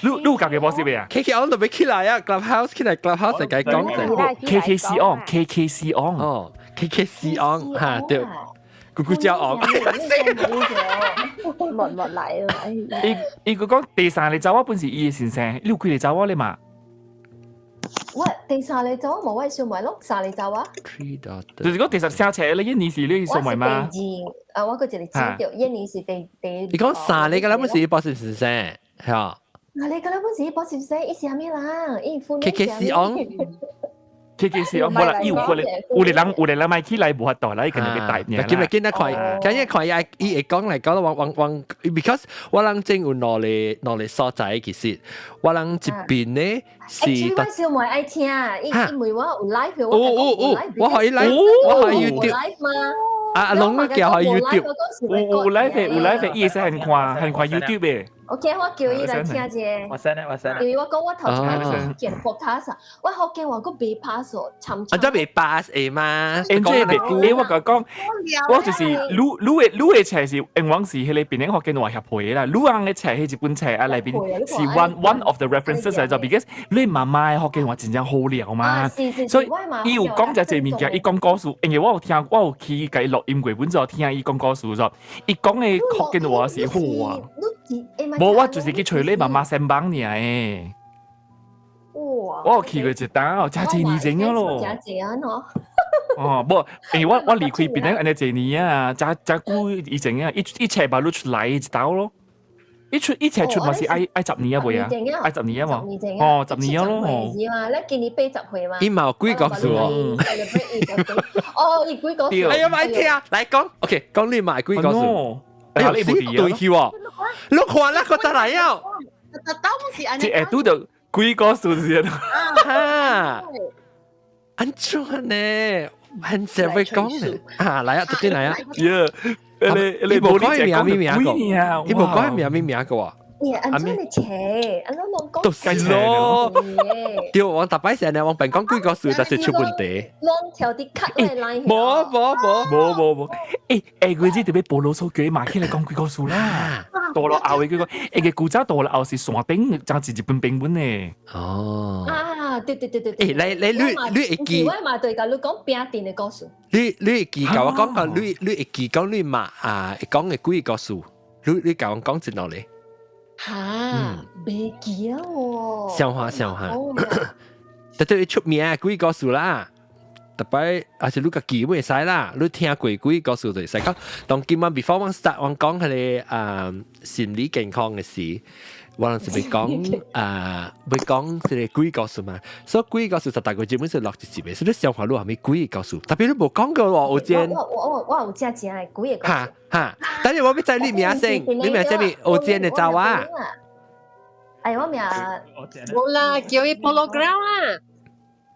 你有家己博士未啊？K K 昂都未起來啊！Clubhouse 起來，Clubhouse 係講 K K C 昂，K K C 昂，哦，K K C 昂嚇對，咕咕叫昂，落落嚟啊！伊伊佢講第三個查某本是伊的先生，你有幾個查某咧嘛？我第三個查某無我小妹咯，三個查某。就是講第十三冊，你一年是你小妹嗎？我是第二，啊，我個一個知道，一年是第。你講三個啦，本是博士先生，係啊。嗱，你個啦本是博士先生，伊是啥物人？伊副 K K C 昂。 K K C 昂，無啦，伊有可能有個人買起來無法度啦，伊可能去帶爾。今日見得看，今日看伊會講嚟講，往往，because 我人正有兩個所在其實，我人這邊呢是。我小妹愛聽，伊伊問我有 live，有有有，我可以 live，我可以 YouTube 嘛。啊阿龍都叫開 YouTube，有 live 有 live，伊會使很看很看 YouTube 的。 OK，我叫伊來聽者。我 send 我 send。因為我講我頭一擺見 podcast，我福建話閣袂 pass 哦，參啊，真袂 pass 會嘛？欸，這袂，欸，我共講，我就是你的冊是永遠是彼个檳城福建話協會的啦，你翁的冊彼一本冊啊內面是 one of the references 來做，because 你媽媽的福建話真正好了嘛，所以伊有講這濟物件，伊講故事，因為我有聽，我有去共伊錄音過，本就聽伊講故事咗，伊講的福建話是好啊。無，我就是去揣你媽媽身幫爾的。哇！我有去過一冬，真濟年前了咯。真濟啊喏。哦，無，因為我離開檳城按呢濟年啊，真真久以前啊，一冊把你出來一兜咯。一出一冊出嘛是愛10年啊，未啊？愛十年啊嘛？哦，十年啊咯。是嘛？你今年80歲嘛？伊嘛有幾個數哦。哦，伊幾個數？哎呀，莫聽，來講，OK，講你嘛幾個數？哎呀，你對去喎，你看啦，個再來啊！這會拄著幾個數字啊？按怎呢？很少會講呢。啊，來啊，直接來啊！耶，你無講伊名咩名個？伊無講伊名咩名個喎？耶，按怎你切？按怎攏講？就是咯。對，我逐擺成日我平講幾個數，就是出問題。攏跳佇卡來來。無無無無無無，欸欸，佢這特別報老數據嘛，起來講幾個數啦。到了後嘅幾個，欸個古早到了後是山頂，真是日本兵本呢。哦。啊，對對對對。欸，來來，你會記？我嘛對共你講餅店的故事。你會記？共我講個，你會記講你嘛啊？會講的幾個故事？你共我講一落嚟。哈，袂記啊喎！想下想下，特別出名幾個故事啦，特別還是你家己會使啦，你聽過幾個故事就會使講。當今晚 before 我 start 我講彼個啊心理健康的事，我人是欲講啊，欲講這个鬼故事嘛。所以鬼故事就大概基本上落一集的，所以你想法你有啥物鬼故事？特別你無講過喎，有見。我有正正的鬼的故事。哈哈，等下我欲知你名先，你名啥物？有見的查某。哎，我名。無啦，叫伊 Polo Ground 啦。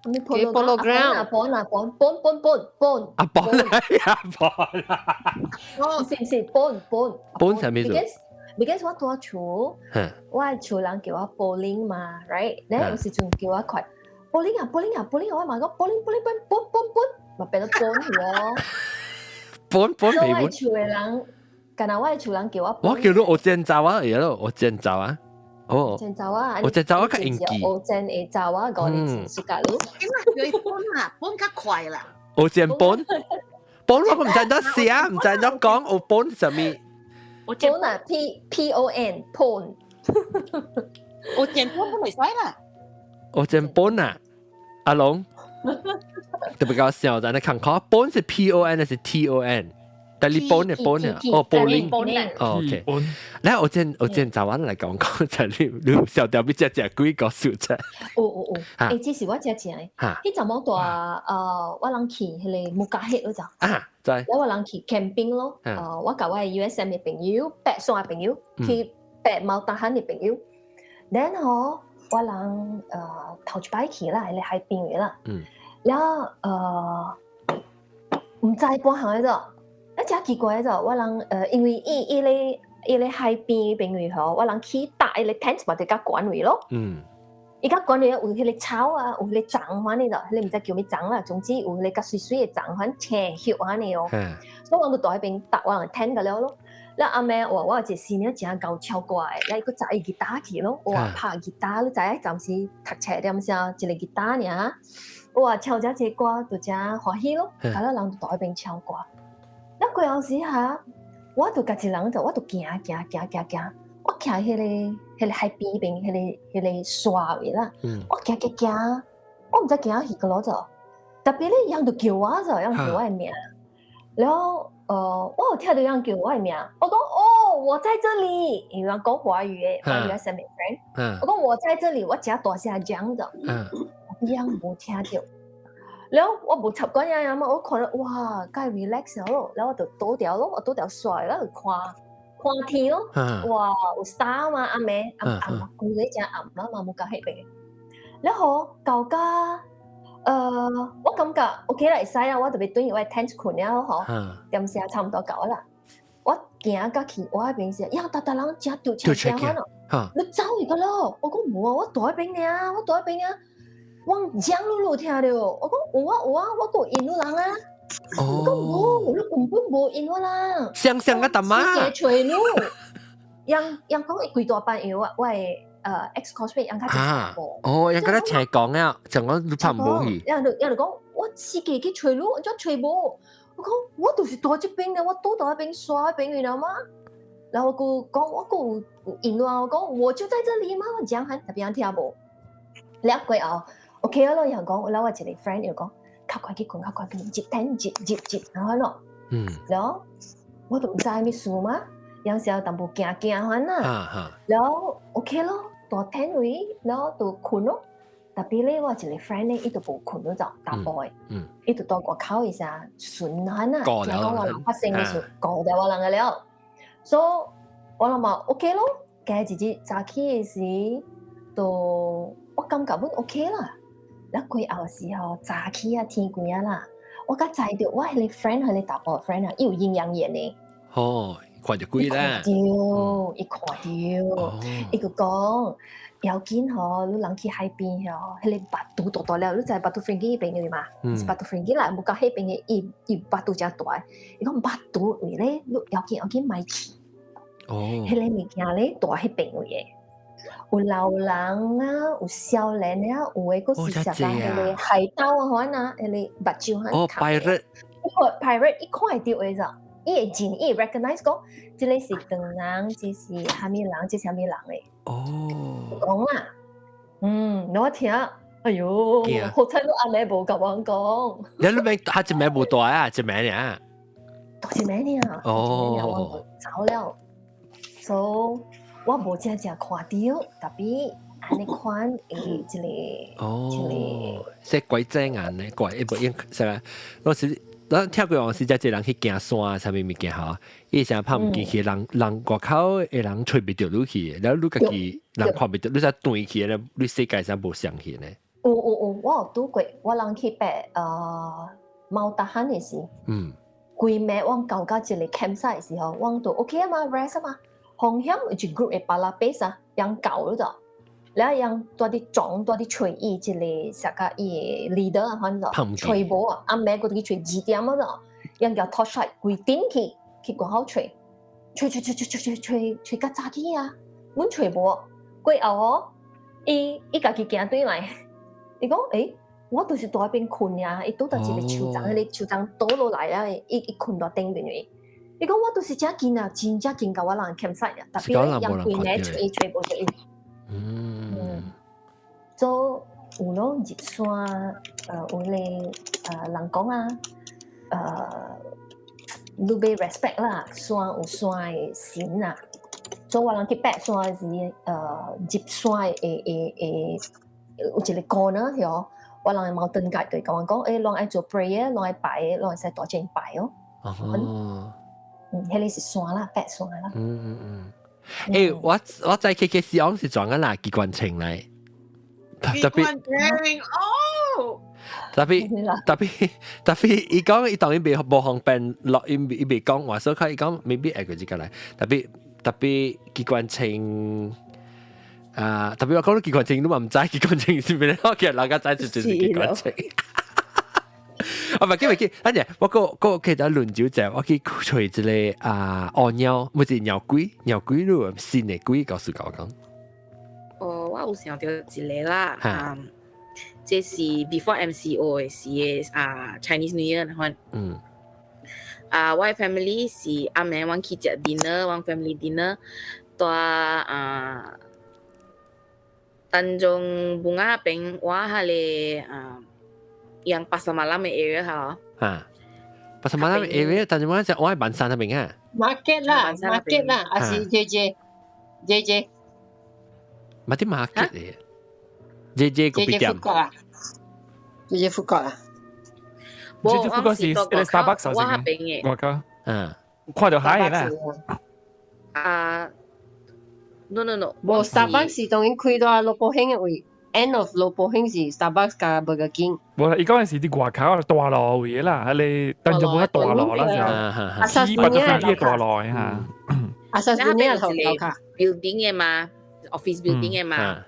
叫伊 Polo Ground。啊，本啊本，本本本本。啊本啊本啊。是毋是本本？本啥物意思？ Because 我蹛厝，我的厝人叫我保齡嘛，right？咧有時陣叫我快保齡啊，保齡啊，保齡啊，我嘛講保齡保齡本本本本，嘛變做本去哦。本本所以我的厝的人，敢若我的厝人叫我。我叫你學煎查某會咯，學煎查某。哦。煎查某。學煎查某較應記。學煎的查某5年前暑假咯。點啊？叫伊本啊，本較快啦。學煎本，本我毋知怎寫，毋知怎講，學本啥物？本啊，P P O N 本。我剪本都袂使啦。我剪本啊，阿龍特別搞笑，在那看看本是 P O N 還是 T O N？但你本的本啊，哦，保齡，哦，OK。來，我見早晚來講講，就你小調比只只幾個數字。有有有，欸，這是我真正的。彼陣我蹛我人去彼个木家黑嗰陣。啊，知。我人去 camping 咯，我共我的 USM 的朋友，白山的朋友，去白貓大漢的朋友。然後我人頭一擺去啦，彼个海邊的啦。了毋知半項個，啊真奇怪個，我人因為伊伊咧海邊邊位吼，我人去搭伊個 tent 嘛，就較懸位咯。伊較懸位有彼個草啊，有彼個欉款呢就，彼個毋知叫咩欉啦，總之有彼個較媠媠的欉款青葉按呢哦。所以我就蹛彼邊搭我人 tent 個了咯。了暗暝哇，我有一個師娘誠𠢕唱歌的，了伊閣載伊吉他去咯，哇拍吉他，你知影暫時讀冊點聲一個吉他爾，哇唱這濟歌就誠歡喜咯，啊了人就蹛彼邊唱歌。了過後時哈，我就家一人就我就行行行行行，我徛彼個海邊邊彼個沙位啦，我行行行，我毋知行去佗落就，特別咧人就叫我就，人叫我的名，了我有聽到人叫我的名，我講哦，我在這裡，因為講華語的，華語係啥物 friend，我講我在這裡，我誠大聲講就，人無聽到。了我無插管樣樣嘛，我看到哇，介 relax 咯，了我就倒掉咯，我倒掉煞了，就看看天咯，哇，有 star 嘛，暗暝暗暗規個誠暗啦嘛，無夠彼邊。了後到甲我感覺 OK 啦，會使啊，我就欲轉去我 tent 睏了吼，點聲差毋多到啦。我行到去我彼邊時，呀，逐逐人誠著車聲咯，你走去個咯？我講無啊，我蹛彼邊爾，我蹛彼邊啊。我講你有聽到？我講有啊有啊，我閣有應你人啊。我講無，你根本無應我人。雙雙個大媽。揣你，人人講伊規大班，因為我的ex coursemate 人較濟個。哦，人覺得斜講啊，就講你拍無去。人就人就講我四界去揣你，怎揣無？我講我就是蹛這邊的，我倒蹛彼邊沙彼邊，你知道嗎？然後我閣講我閣有應我，我講我就在這裡嘛，我講喊特別人聽無。了過後。OK 咯，又講，然後我一個 friend 又講，較快去睏，較快去入 tent 入入入，然後咯，然後我都毋知啥物事嘛，有時候淡薄驚驚款啦，然後 OK 咯，蹛 tent 位，然後就睏咯。特別咧，我一個 friend 咧，伊就無睏咯，就大埔的，伊就蹛外口一下巡款啦，聽講我人發生的事，顧著我人個了，所以我諗嘛 OK 咯，今日日早起的時，就我感覺阮 OK 啦。了過後時候早起啊天光啊啦，我才知著我彼個 friend 彼個大埔 friend 啊，伊有陰陽眼的。哦，看著鬼啦！對，伊看著，伊就講要緊吼，你人去海邊吼，彼個腹肚大大了，你知 Batu Ferringhi 彼邊的嘛？是 Batu Ferringhi 啦，無夠彼邊的，伊伊腹肚誠大，伊講腹肚位咧，你要緊要緊莫去。彼個物件咧，蹛彼邊位的。有老人啊，有少年啊，有的閣是食到彼個海盜啊，款啊，彼個目睭哦，pirate，伊看 pirate，伊看會著的咋？伊會認，伊會 recognize 講，這個是唐人，這是啥物人，這是啥物人的。講啦，我聽，哎喲，好彩你暗暝無共我講。你你名他一名無蹛啊，一名爾。蹛一名爾。走了，所以。我無正正看著，特別按呢款的這個，哦，這鬼遮眼咧，怪一部應是吧？我是咱聽過往時，遮濟人去行山，啥物物件吼，伊成拍毋見去，人人外口的人揣袂著你去，然後你家己人看袂著，你才斷去咧，你世界上無相信咧。有有有，我有拄過，我人去爬貓達漢的時，規暝我到到一個 campsite 的時候，我就 OK 啊嘛，rest 啊嘛。風險有一 group 的巴拉貝啊，人狗了就，了人蹛佇撞蹛佇揣伊一個啥個伊的 leader 啊，反正揣無啊，暗暝閣去揣2點啊，就，人叫 torchlight 規頂去去外口揣，揣揣揣揣揣揣揣較早起啊，阮揣無，過後哦，伊伊家己行轉來，伊講欸，我就是蹛彼邊睏啊，伊拄著一個樹叢，彼個樹叢倒落來啊，伊伊睏佇頂面的。伊講我就是誠近啊，真正近到我人 campsite 啊，特別咧人規暝揣揣無著伊。所以有咯入山，有咧人講啊，你欲 respect 啦，山有山的神啊。所以我人去爬山時，入山的的的有一個 corner 嗬，我人的 mountain guide 就共我講，欸，攏愛做 prayer，攏愛拜，攏會使大聲拜哦。哦。嗯，彼個是山啦，爬山啦。嗯嗯嗯。欸，我在 KK 是講是轉緊啦，機關槍來。機關槍哦。特別特別特別，伊講伊當然袂無方便落，伊袂講話，所以伊講 maybe 會過這個來。特別特別機關槍啊，特別我講到機關槍，你嘛毋知機關槍是咩？我其實大家知就是機關槍。啊，唔係，記唔記？等陣我個記得輪酒者，我去揣一個啊，烏鳥，唔是鳥鬼，鳥鬼路新的鬼，告訴我講。哦，我有想到一個啦，啊，這是 before MCO 的時的啊，Chinese New Year 那款。啊，我的 family 是暗暝阮去食 dinner，阮 family dinner，蹛啊，Tanjung Bungah 邊，我彼個啊，yang pasar malam 的 area 哈。啊，pasar malam area，但是我喺我喺萬山那邊啊。 market 啦，market 啦，還是 JJ JJ。咪啲 market 嚟，JJ 個別店。啊，JJ food court 啊。 JJ food court 是 Starbucks 我彼邊的。我靠。看到海啦。啊，no no no，無 Starbucks 是當然開到羅寶興的位，end of 羅寶興是 Starbucks 加 Burger King。無啦，伊講的是佇外口大路位啦，彼個等陣無大路啦，就起八咗飛機大路的哈。阿薩斯尼亞頭頭卡 building 的嘛，office building 的嘛，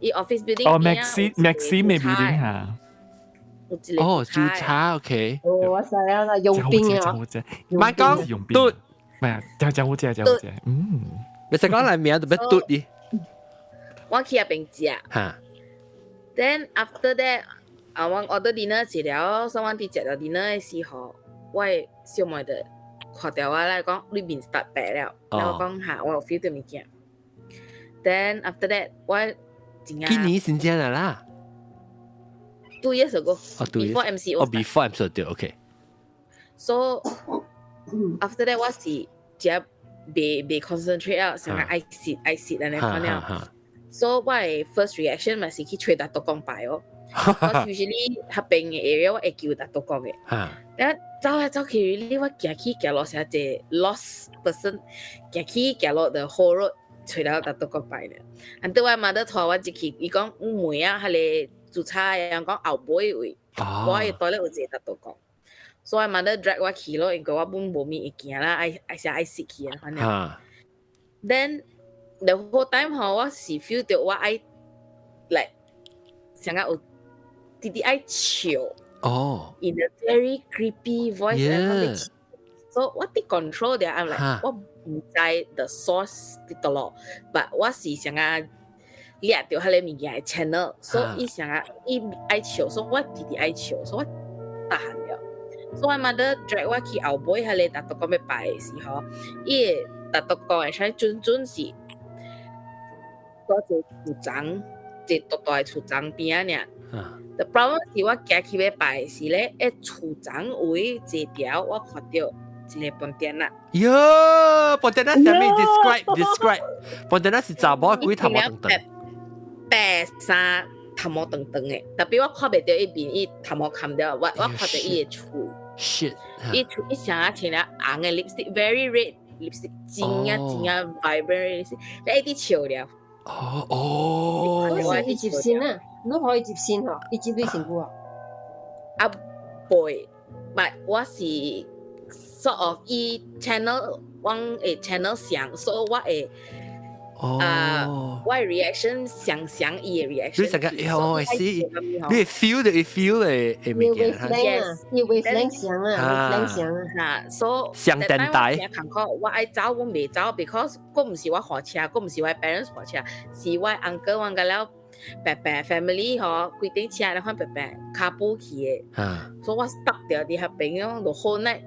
伊 office building 哦，Maxi Maxi 的 building 哈。哦，酒茶 OK。哦，我知啊啦，傭兵啊。莫講嘟，唔係，真真好食，真好食。嗯，你食講來名就欲嘟伊。我去彼邊食。Then after that，啊，我 order dinner 食了，所以我佇食著 dinner 的時候，我的小妹就看著我來講，你面 start 白了，然後講哈，我有 feel 到物件。Then after that，我真今年先正啦。 2 years ago。哦，2 years。 Before MCO。哦，before MCO 對，OK。 So after that 我是食袂 concentrate 啊，想講愛食愛食按呢款了。So 我的 first reaction 嘛是去揣大督公拜哦。我 usually 彼邊的 area 我會求大督公的。然後走來走去，你我行去行落成一個 lost person，行去行落 the whole road 揣著大督公拜呢。and 對我媽都帶我入去，伊講問啊，彼個煮菜的人講後尾位，我的 toilet 有一個大督公。所以我媽都 drag 我去咯，因為我本無物會行啦，愛愛啥愛死去啊，反正。Then the whole time 吼，我是 feel 到我愛 like 想講有直直愛笑。In a very creepy voice. So 我佇 control 的，I'm like 我毋知 the source 佇佗落，but 我是想講掠著彼個物件的 channel，所以伊想講伊愛笑，所以我直直愛笑，所以我大漢了。所以我媽都 drag 我去後尾彼個大督公欲拜的時候，伊個大督公會使準準是佇一個樹叢，一個大大的樹叢邊仔爾。The problem 是我行去欲拜的時咧，喺樹叢位坐條，我看著一個 pontianak。喲，pontianak 啥物？Describe describe。pontianak 是查某鬼頭毛長長。白衫頭毛長長的，特別我看袂著伊面，伊頭毛冚掉，我看著伊的喙。 Shit！伊喙伊啥啊穿了紅的 lipstick，very red lipstick，真啊真啊 vibrant lipstick，你一直笑了。哦哦。嗰時伊接線啊，你可以接線嗬，伊接你身軀啊。啊，袂，but 我是 sort of 伊 channel，我會 channel 上，所以我會。啊，我 reaction 想像伊的 reaction。你成個哦，是，你 feel 到，feel 的物件。 Yes，伊 wavelength 上啊，wavelength 上啊。嚇，所以上電台。我愛走，我袂走，because 閣毋是我駛車，閣毋是我 parents 駛車，是我 uncle 阮個了伯伯 family 吼，規頂車咧款伯伯 carpool 去的。所以我 stuck 著佇彼邊，攏就好耐。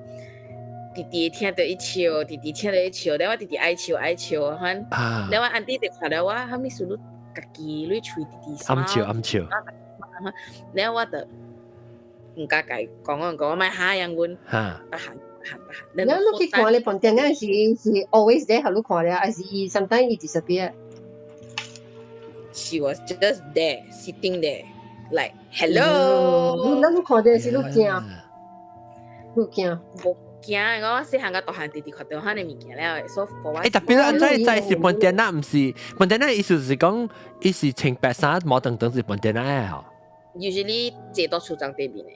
直直聽著伊笑，直直聽著伊笑，了我直直愛笑愛笑，反，了我 auntie 就看著我，啥物事你家己你喙直直暗笑暗笑。了我就毋敢共伊講，講我莫嚇人阮，得閒得閒得閒。了你去看咧，pontianak 是是 always 在，予你看咧，還是伊 sometimes 伊 disappear？ She was just there, sitting there, like hello。你你看著是你驚，你驚？無驚，我細漢甲大漢直直看著彼个物件了，所以我欸，特別咱知是 pontianak，毋是 pontianak，意思是講，伊是穿白衫毛長長是 pontianak 的吼。usually 坐到厝帳對面的。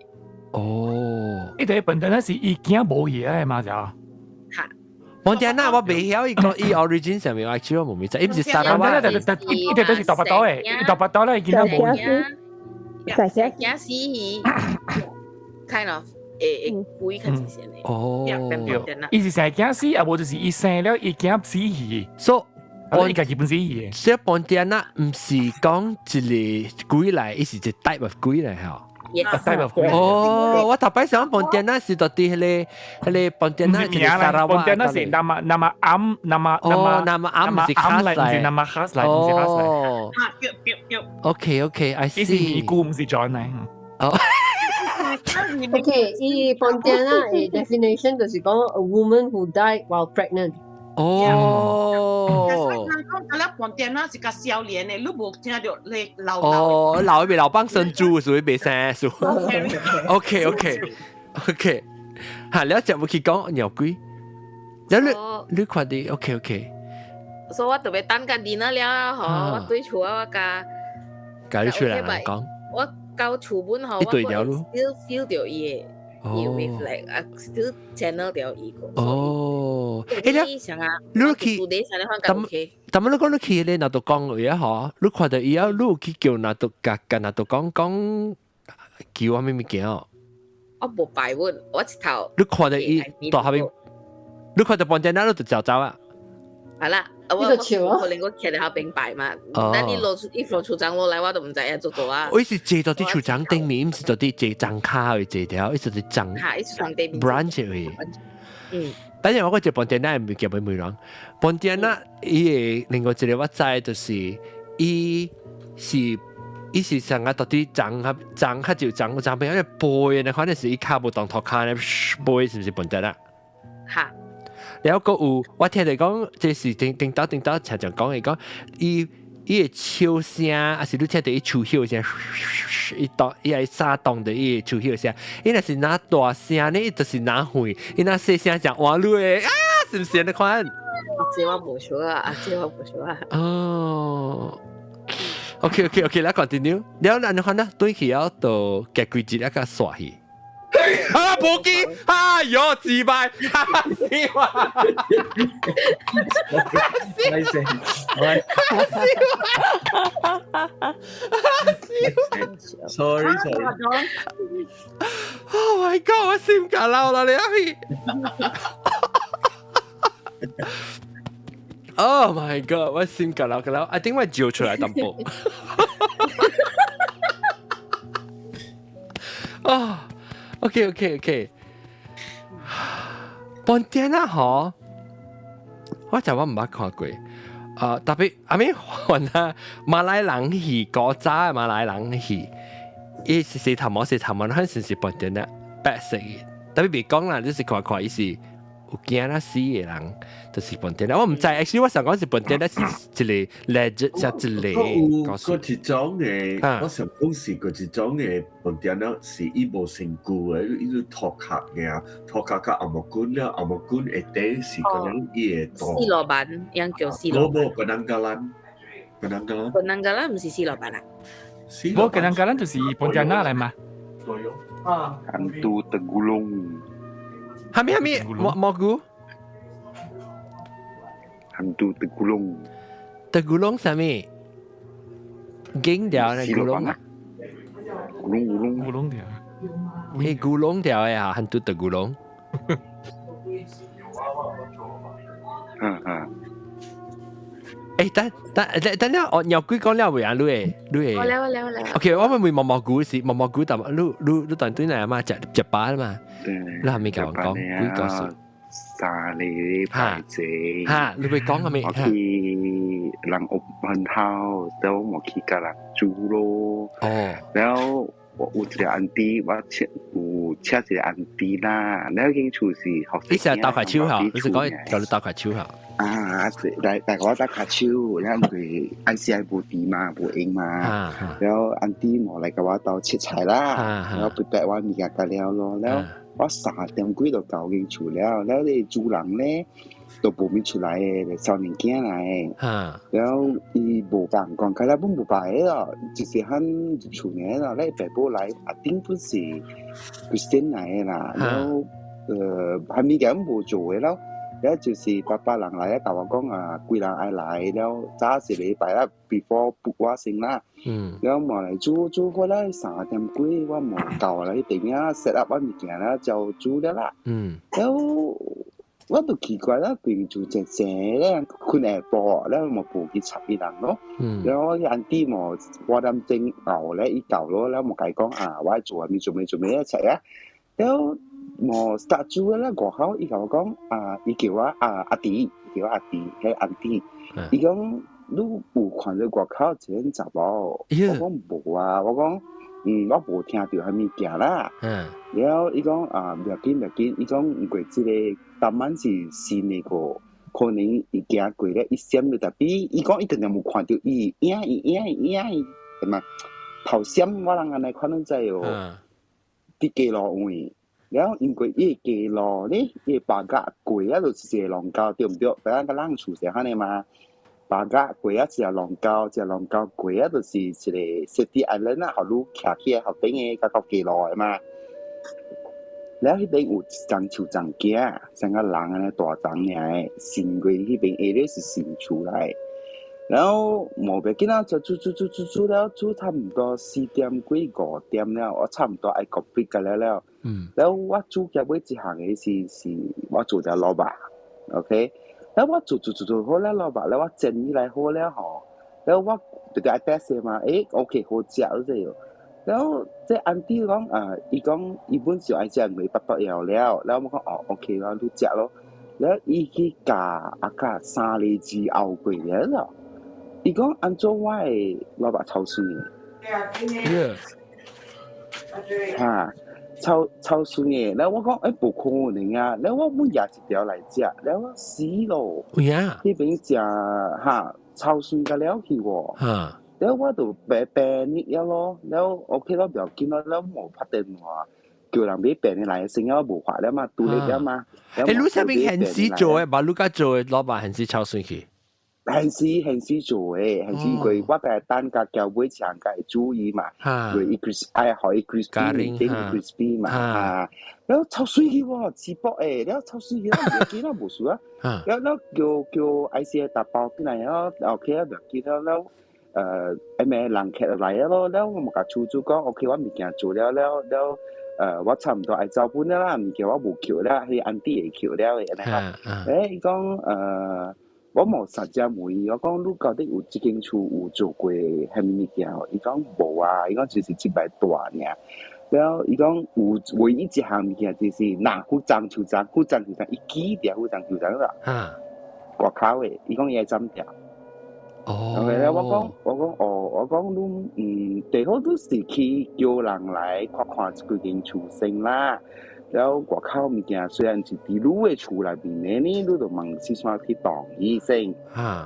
哦，伊個本身是伊囝無去的嘛就。哈。 Pontianak 我袂曉伊個伊 origin 上面，我actually 我無咪知，伊毋是沙拉瓦。伊個都是大巴刀的，伊大巴刀咧，伊囝無去。細囝死去，kind of 會會鬼較自先的。哦。伊是生囝死，啊無就是伊生了伊囝死去。 So 伊家己本死去。所以 Pontianak 毋是講一個鬼來，伊是一個 type of 鬼來吼。 Type of 鬼。哦，我頭擺想 Pontianak 是到底彼個 Pontianak 是沙拉瓦。Pontianak 是 nama nama am nama 哦，nama am 是 khas 來，毋是 nama khas 來，毋是 khas 來。哦。啊，對對對。 OK OK，I see。伊是尼姑，毋是 John 來。哦。 OK，伊 Pontianak 的 definition 就是講 a woman who died while pregnant。哦。人講嗰粒 Pontianak 是較少年的，你無聽著你老老。哦，老未老幫生豬，所以袂生數。OK OK OK，嚇，你一隻會去講鳥鬼，你你看啲 OK OK。所以我特別等緊電了吼，我對厝啊，我共共你出來人講。我到厝本吼，我 still feel 著伊的。伊 with like 啊，still channel 著伊個。哦，欸，你啊，你去，但但你講你去咧，若都講話啊吼，你看著伊啊，你有去叫拿督共共拿督講講叫啥物物件哦？我無拜阮，我一頭。你看著伊蹛下面，你看著 Pontianak 你就走走啊？係啦，我我可能我徛佇後邊拜嘛，等你落一落厝長落來，我都毋知影做做啊。我是坐到佇厝長頂面，毋是到佇坐張跤去坐條，伊是佇張嚇，伊厝長頂面 branch 去。嗯。等陣我講一 Pontianak 物件欲問人，Pontianak 伊個另外一個我知就是伊是伊是上個到底長較長較就長長邊個背呢，可能是伊跤無動塗跤咧，背是毋是 Pontianak？嚇。了閣有，我聽著講，這是頂頂兜頂兜常常講伊講，伊伊的笑聲，抑是你聽著伊樹葉聲，伊當伊愛沙動著伊的樹葉聲，伊若是若大聲呢，伊就是若遠，伊若細聲誠換你的啊，是毋是按呢款？這我無熟啊，這我無熟啊。哦，OK OK OK，來 continue，了按呢款呢，轉去了就行幾節一個煞去。啊！無記，哎喲，自敗，嚇死我！歹勢，嚇死我！ Sorry sorry。 Oh my god！我心甲老啦，你阿咪。Oh my god！我心甲老甲老，I think 我照出來淡薄。啊！OK OK OK，Pontianak 吼，我就我毋捌看過，啊特別阿咪還啊馬來人戲，古早的馬來人戲，伊是洗頭毛洗頭毛，可能是 Pontianak 白色的，特別袂講啦，你是看看伊是有驚啊死的人，就是 Pontianak。我毋知，actually 我想講是 Pontianak 是一個 legend，一個有閣一種的，我想講是閣一種的 Pontianak 是伊無身軀的，伊就塗殼爾，塗殼佮紅毛棍了，紅毛棍下底是可能伊會死羅板，樣叫死羅板。無無，Penanggalan，Penanggalan。 Penanggalan 毋是死羅板啊？無 Penanggalan 就是 Pontianak 來嘛。啊。 Hantu Tegulung。哈咪哈咪，蘑蘑菇。 Hantu Tegulung。 Tegulung 啥物？經條咧，gulung。 Gulung gulung。 Gulung 條。欸，gulung 條的啊，hantu Tegulung。嗯嗯。欸，等等等等了，哦，鳥鬼講了未啊？你會你會？我了我了我了。 OK，我問問毛毛菇是毛毛菇，但你你你當對來嘛食食飽啦嘛？你還沒共我講鬼故事？三禮拜前，哈，你會講係咪？我去人 open house，然後我去共人住咯。哦。然後我有一個 auntie，我請有請一個 auntie 啦，然後間厝是學。你成日鬥塊手吼，你是講叫你鬥塊手吼？啊，來來我鬥跤手，然後佢按時係無佇嘛，無閒嘛，然後 auntie 無來共我鬥切菜啦，然後白白我物件甲了咯，然後我3點幾就到間厝了，然後你主人咧，都無物出來的，少年囝來的。然後伊無辦講，開了本無辦的咯，就是喊入厝呢咯，咧爸母來，阿頂本是 Christian 來的啦，然後還物件無做的咯。了就是爸爸人來啊，共我講啊，幾人愛來了，早一禮拜啦，before book 我先啦。了嘛來煮煮過來3點幾，我無到啦，彼邊啊 set up 我物件啦，就煮了啦。了我都奇怪啦，邊做靜靜咧，睏下晡，了嘛無去插伊人咯。了我 auntie 嘛8點鐘後咧，伊到咯，了嘛共伊講啊，我愛做啥物做咩做咩一齊啊。了無 start 煮啦，外口伊共我講啊，伊叫我啊阿弟，叫我阿弟，彼 auntie，伊講你有看著外口一個查某？我講無啊，我講我無聽著啥物件啦。了伊講啊，袂要緊袂要緊，伊講因為這個當晚是新的個，可能伊行過咧，伊閃了 tapi 伊講伊定定無看著伊影伊影伊影伊，係嘛？頭閃我人按呢看攏知哦，佇街路位。了因為伊街路咧，伊白鴿過啊，就是一個龍溝，對毋對？白咱個人厝是按呢嘛？白鴿過啊，一個龍溝，一個龍溝過啊，就是一個 City Island 啊，予你徛起來後頂的較到街路的嘛。了彼邊有一叢樹叢仔，像個人按呢大叢爾的，伸過彼邊 area 是新厝來。然後無欲緊啊，就煮煮煮煮煮了，煮差毋多4點幾5點了，我差毋多愛 complete 個了了。了我煮結尾一項的是我做條蘿蔔，OK。了我做做做做好了蘿蔔，了我煎起來好了吼，了我就愛 test 嘛，欸，OK 好食這個。了這 auntie 講啊，伊講伊本是愛食糜八八了了，了我講哦，OK 啦，你食咯。了伊去教阿甲三個字後過了咯。伊講按怎我的蘿蔔臭酸的？哈，臭臭酸的。了我講欸，無可能啊！了我每蜈一條來食，了我死咯。有影？彼邊食哈臭酸甲了去喎。了我就白白熱了咯，了 OK 咯，不要緊咯，了無拍電話叫人買便的來，先了無法了嘛，獨立了嘛。欸，你啥物現時做的？把你家做的蘿蔔現時臭酸去？現時現時做的，現時佢我哋等甲叫買場甲會注意嘛，會伊 crisp 愛予伊 crispy，頂 crispy 嘛，啊，了臭水去喎，直播的，了臭水去，了袂記啦，無事啊，了了叫叫 ICA 打包進來了，OK 啊，袂記了了。咩人客來了咯，了我嘛共厝主講，OK，我物件做了了了，我差毋多愛走本了啦，物件我無扣了，彼 auntie 會扣了的，按呢啦。欸，伊講我無實際問伊，我講你到底有這間厝有做過啥物物件？伊講無啊，伊講就是這擺大爾。了伊講有唯一一項物件就是若負責樹叢，負責樹叢，伊記著負責樹叢啦。外口的，伊講伊愛斬掉。OK 咧，我講哦，我講你最好都是去叫人來看看這幾間厝先啦。了外口物件雖然是佇你的厝內面的呢，你就問是啥去同意先。啊，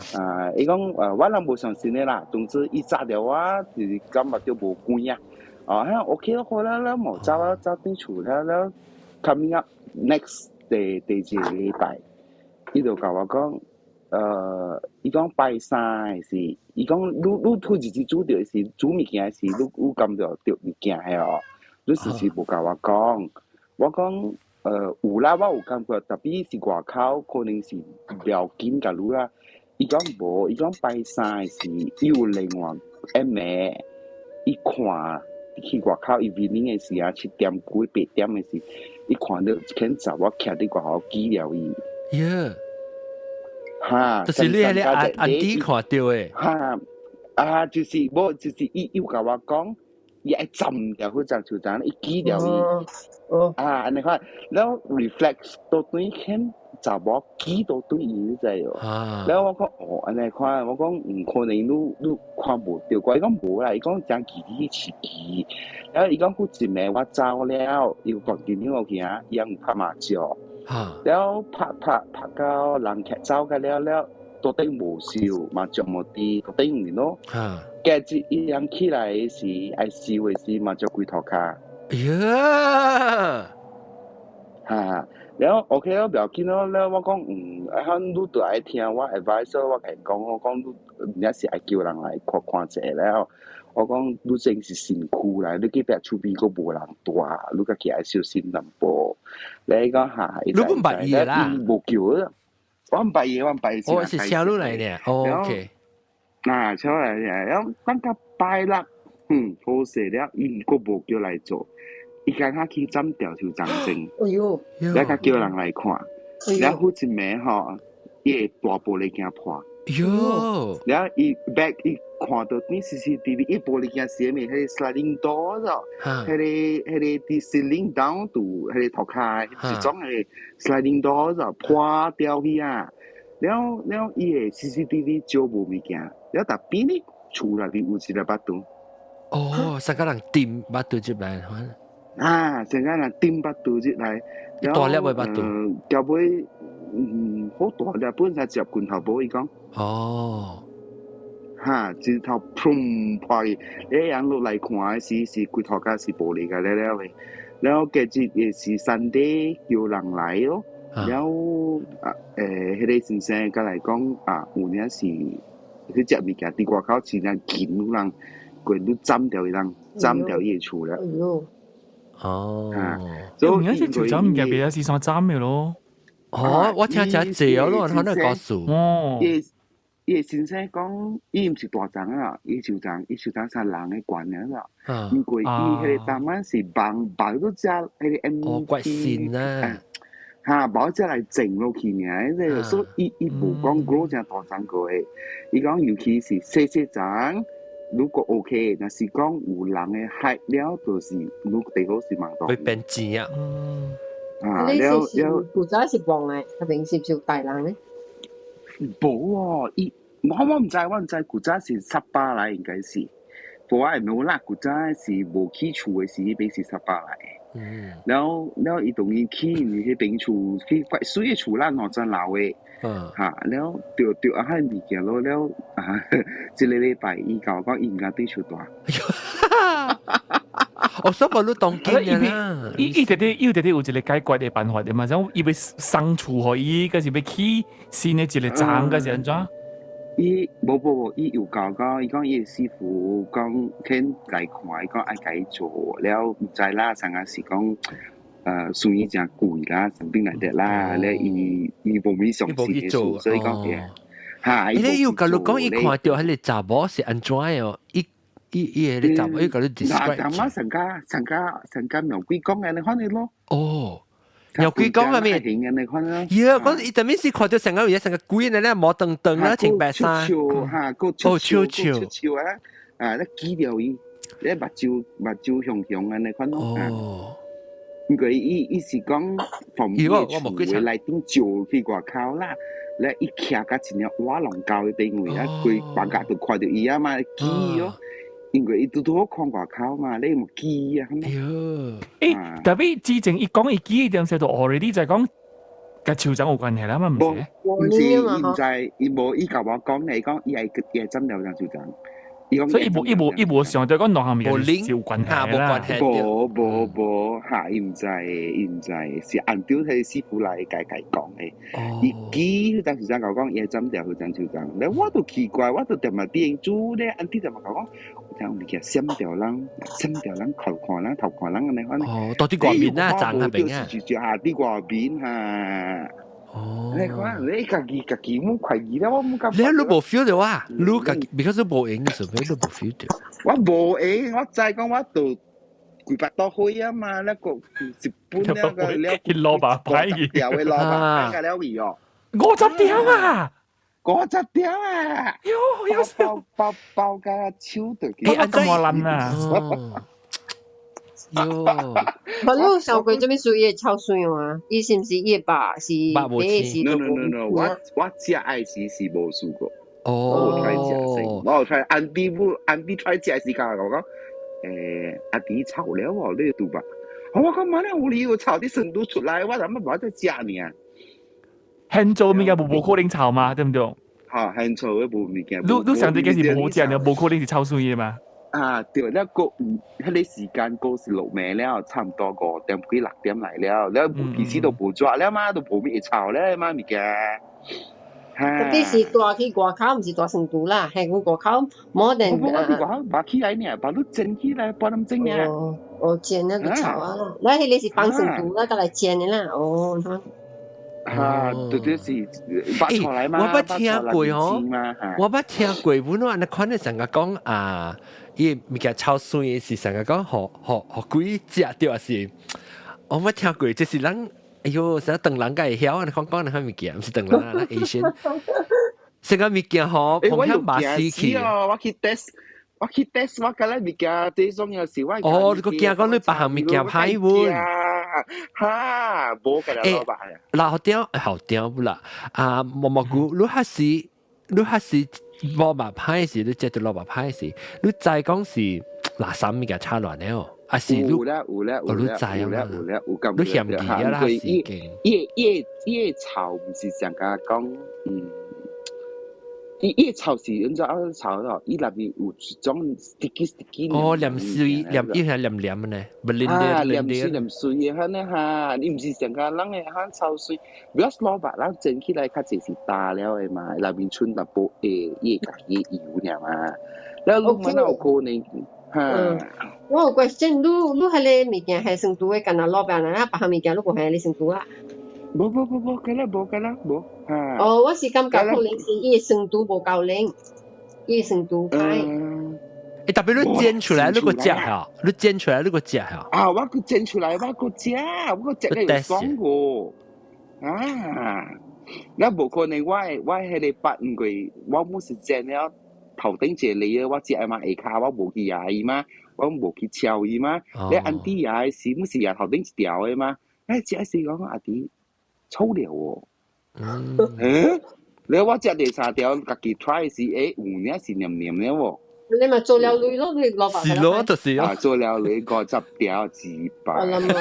伊講我人無相信的啦。總之伊扎著我就是感覺著無關啊。哦，遐 OK 咯，好啦，了無走啊，走轉厝了了，coming up next 第二個禮拜，伊就共我講。伊講拜三的是，伊講你頭一次煮著的是煮物件的時，你有感覺著物件的哦，你是是無共我講，我講有啦，我有感覺，tapi 是外口可能是了緊共你啦。伊講無，伊講拜三的時，伊有另外一暝，伊看去外口伊 evening 的時啊，7點幾8點的時，伊看著一間查某徛佇外口記了伊。 哈，就是你彼个阿 auntie 看著的。哈，啊，就是無，就是伊有共我講，伊愛浸掉彼隻樹叢，伊記掉伊。啊，按呢款，了 reflect 倒轉看查某記倒對伊，你知無？了我講哦，按呢款，我講毋可能你看無著，我伊講無啦，伊講誠記得飼記，了伊講有一暝我走了，伊有講電話去啊，伊有拍麻將。了拍拍拍到人客走個了了，到底無收，麻將無佇到頂面咯。隔日伊人起來時，愛收的時，麻將規塗跤。哎呀！哈！了 OK 咯，不要緊咯。了我講嗯，啊，你都愛聽我 advice，我共伊講，我講你也是愛叫人來看看者了。我講你真是身軀來，你隔壁厝邊閣無人住，你家己愛小心淡薄。你講哈，你唔捌伊啦？無叫啦，我毋捌伊，我毋捌伊。我是車路來呢。OK。啊，車來呢，了等甲拜六，嗯，好勢了，伊閣無叫來做。伊敢若去斬掉樹欉先，哎喲，了才叫人來看，了好一暝吼，伊的大玻璃鏡破，喲，了伊 back 伊看到啲 CCTV，伊玻璃鏡是啥物？彼個 sliding door 咯，彼個佇 ceiling down to 彼個塗跤，一種的 sliding door 咯，破掉去啊！了了伊的 CCTV 照無物件，了特邊呢厝內面有一个腹肚。哦，三個人掂腹肚入來。啊，成個人掂腹肚入來，大粒的腹肚，後尾嗯好大粒，本身接拳頭母伊講。哦，哈，一頭砰破去，你人落來看的時是規頭家是玻璃個了了的，了隔日也是 Sunday 叫人來咯，了啊彼個先生佮來講啊，有影是彼隻物件佇外口真正緊人，過都斬掉伊人，斬掉伊的厝了。哦，所以而家是斬物件，別係是想斬嘅咯。哦，我聽真濟咯，可能告訴。哦，伊先生講，伊毋是大欉啊，伊樹欉，伊樹欉是人的關係啦。因為伊彼個當晚是網網都只彼個 M 哦，怪線啊。哈，無只來整落去爾，這個所以伊伊無講 grow 成大欉過的，伊講尤其是細細欉。如果 OK，若是講有人的害了，就是如地好是盲會變錢啊！啊，了了，古早是黃的，彼邊是毋是有大人咧？無哦，伊我毋知，我毋知古早是十八來應該是，無我會無啦，古早是無起厝的時，彼邊是十八來。嗯。了了，伊當然起，因為彼邊厝去怪水的厝啦，兩層樓的。嗯，嚇，了著著啊，彼物件咯，了啊，這个禮拜伊共我講，伊毋敢對厝蹛。哦，所以無你當緊啦。伊伊直直伊直直有一個解決的辦法的嘛，像伊欲送厝予伊，抑是欲起新的一個欉，抑是按怎？伊無無無，伊有教講，伊講伊的師傅講肯來看，伊講愛共伊做，了毋知啦，啥個是講。算伊誠貴啦，啥物來的啦，咧伊伊無咪相信的事，所以講嘅，嚇。伊有共你講，伊看著彼個查某是按怎的哦？伊伊伊彼個查某，伊共你 describe。查某上加上加上加妙鬼講的，你看你咯。哦，妙鬼講係咩？你看咯。呀，講伊特別是看著成個有成個鬼呢，咧毛噔噔啦，穿白衫。嚇，個哦，笑笑笑啊！啊，咧記掉伊，咧目睭目睭雄雄按呢款咯。哦。因為伊伊是講從伊個厝的內頂照去外口啦，咧伊徛甲一領瓦龍膠的頂位啊，規房間都看著伊啊嘛，記哦。因為伊拄拄好看外口嘛，你有記啊？哎喲，欸，特別之前伊講伊記點時就 already 就講佮樹欉有關係啦嘛，毋是？毋是，伊毋知，伊無伊共我講，伊講伊愛伊愛斬掉張樹欉。所以伊無伊無伊無想著講兩項物件是有關係啦。無無無，嚇伊毋知，伊毋知，是按照彼個師傅來共共講的。伊記彼陣時陣共我講，伊會斬掉彼陣樹欉，咧我都奇怪，我都踮佇佇煮咧，按照踮共我講，有物件閃掉人，閃掉人，頭看人，頭看人按呢款。哦，到佇外面啊，欉彼邊啊。就就下佇外面哈。哦，你看你家己家己冇懷疑啦，我冇感覺。你你無 feel 著啊？你家己，because 你無閒嘅時候，你無 feel 著。我無閒，我知講我都規百多歲啊嘛，那個日本那個了，蘿蔔牌條的蘿蔔牌了去哦。 50條啊！ 50條啊！喲，有包包包甲手就。欸，咁我爛啊！喲，無你有想過這物事伊會臭媠嗎？伊是毋是伊的爸是爸無是？No no no no，我我食愛時是無試過。哦，我有 try 食先，我有 try 安迪不安迪 try 食時間我講，阿弟臭了哦，你拄吧？我講媽咧，有理由臭啲深度出來，我怎麼無得食呢？現做物件無可能臭嘛，對毋對？嚇，現做的無物件。你你上次個是無好食，無可能是臭媠的嘛？啊，對，了個彼個時間過是落暝了，差唔多5點幾6點來了，了其實都無熱了嘛，都無咩會臭了嘛物件。特別是蹛去外口，毋是蹛成都啦，係外口冇定。我我去外口拔起來呢，把你煎起來，半點鐘呢。哦，哦，煎那個臭啊！那彼個是放成都啦，佮來煎的啦，哦。啊，對對是拔出來嘛。我捌聽過哦，我捌聽過，本來按呢款的成個講啊，伊物件臭酸的是成個講，予予予鬼食著是，我捌聽過，這是咱。哎喲，成唐人會曉，你講講那款物件，毋是唐人啊，咱 Asian。成個物件吼，碰響馬死去。我去 test，我去 test，我覺得物件最重要是我。哦，你閣驚講你別項物件歹阮。哈，無㗎啦，老闆。老點好點不啦？啊，毛毛菇，你還是無目歹時，你食著老目歹時，你知講是垃圾物件炒亂的哦。啊是有啦有啦有啦有啦有啦有感覺，你嫌棄啊啦是伊伊伊伊臭毋是上加講，嗯，伊伊臭是按怎啊臭咯？伊內面有一種 sticky sticky。哦，黏水黏，伊係黏黏的呢，不黏的黏水黏水的，哈呢哈，伊毋是上加人的哈臭水，because 蘿蔔咱煎起來較濟是焦了的嘛，內面剩淡薄會伊會家己油爾嘛，了你問有可能哈。我有 question，你你彼个物件係成都的，干焦滷肉啦，別項物件你無係你成都啊？無無無無，敢若無敢若無。哦，我是感覺可能是伊的酸度無夠靈，伊的酸度歹。欸，特別你煎出來，你閣食哈？你煎出來，你閣食哈？啊，我閣煎出來，我閣食，我閣食了有爽過。啊，那無可能，我我彼个捌毋過，我毋是煎了頭頂一個禮，我食嘛下跤我無去壓伊嘛。我無去敲伊嘛，你 auntie 也是，毋是也頭頂一條的嘛？哎，食時講阿弟臭了哦。嗯，你我食第三條，家己 try 時，欸，有影是黏黏的喎。你咪做了鐳咯，你蘿蔔。是咯，就是啊，做了鐳50條幾百。我諗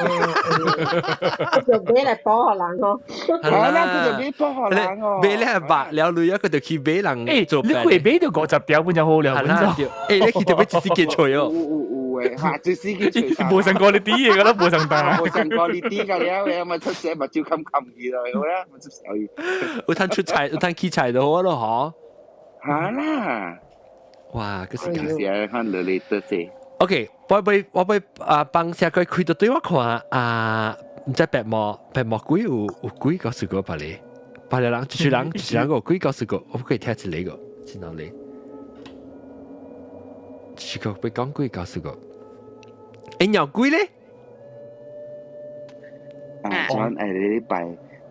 啊，就買來保予人哦。係啦，佢就買保予人哦。買了白了鐳啊，佢就去買人做。你會買著50條本就好了，本就。欸，你去特別一時件吹哦。有有有的，嚇，一時件吹。無上過你啲嘢噶啦，無上大。無上過你啲噶了，咪出聲目睭冚冚去咯，好啦，咪出小去。有通出菜，有通起菜就好咯，嗬。嚇啦。哇！嗰時間看落嚟多謝。 OK，我欲我欲啊，幫下佢開到對我看啊，毋知白毛白毛鬼有有幾個試過別個，別個人就是人就是人有幾個試過，我可以聽一個，是哪裡？是個欲講幾個試過？欸，鳥鬼咧？啊，昨下禮拜，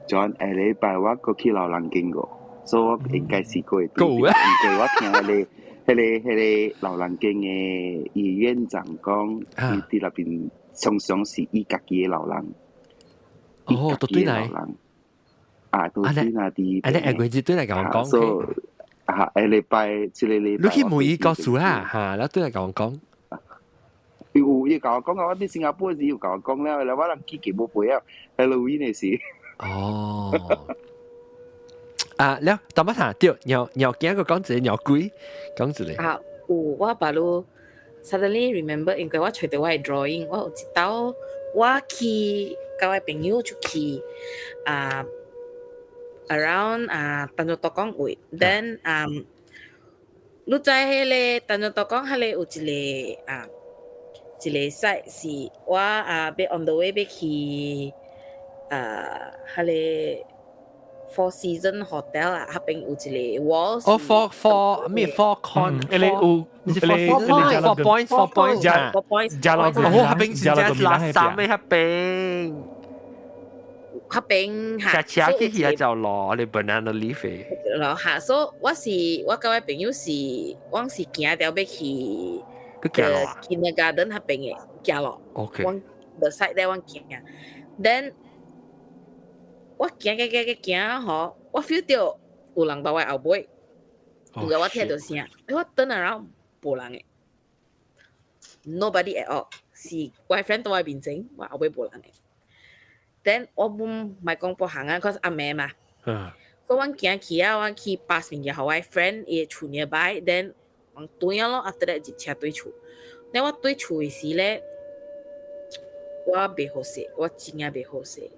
昨下禮拜我閣去老人間過，所以我應該是過。過啊！因為我聽彼個。彼个彼个老人間的醫院長講，伊佇內邊常常是伊家己的老人。哦，都對來。啊，都對那佇。啊，你下個月對來共我講。啊，下禮拜，這個禮拜。你去問伊告訴啦，嚇，然後對來共我講。有伊共我講啊，我佇新加坡時有共我講了，我人記記無背啊，Halloween 的時。哦。啊，了，等下對，鳥鳥驚個講一個鳥鬼，講一個。啊，有我把路 suddenly remember，因為我揣著我的 drawing，我有一道我去佮我朋友出去啊，around 啊，丹絨道港位，then 啊，你知彼個丹絨道港彼個有一個啊，一個 site 是我啊，欲 on the way 欲去啊，彼個。Four Season Hotel 啊，彼邊有一個 wall。哦，four four 咩 four con？彼個有 four four points four points four points。哦，彼邊是真垃圾咩？彼邊。彼邊嚇。車車去去就落，你 banana leaf。落嚇，所以我是我佮我朋友是，我是行著欲去。去行路 Kindergarten 彼邊的行路。 OK。我 the side 咧，我行。Then 我行行行行行吼，我 feel 著有人佇我後尾，有個我聽著聲，我轉 around 無人的，nobody at all，是我 friend 佇我面前，我後尾無人的。Then 我本莫講別項啊，cause 暗暝嘛。所以阮行去啊，阮去 pass 物件予我 friend 伊的厝 nearby，then 講對啊咯，after that 入車對厝。你我對厝的時咧，我袂好勢，我真正袂好勢。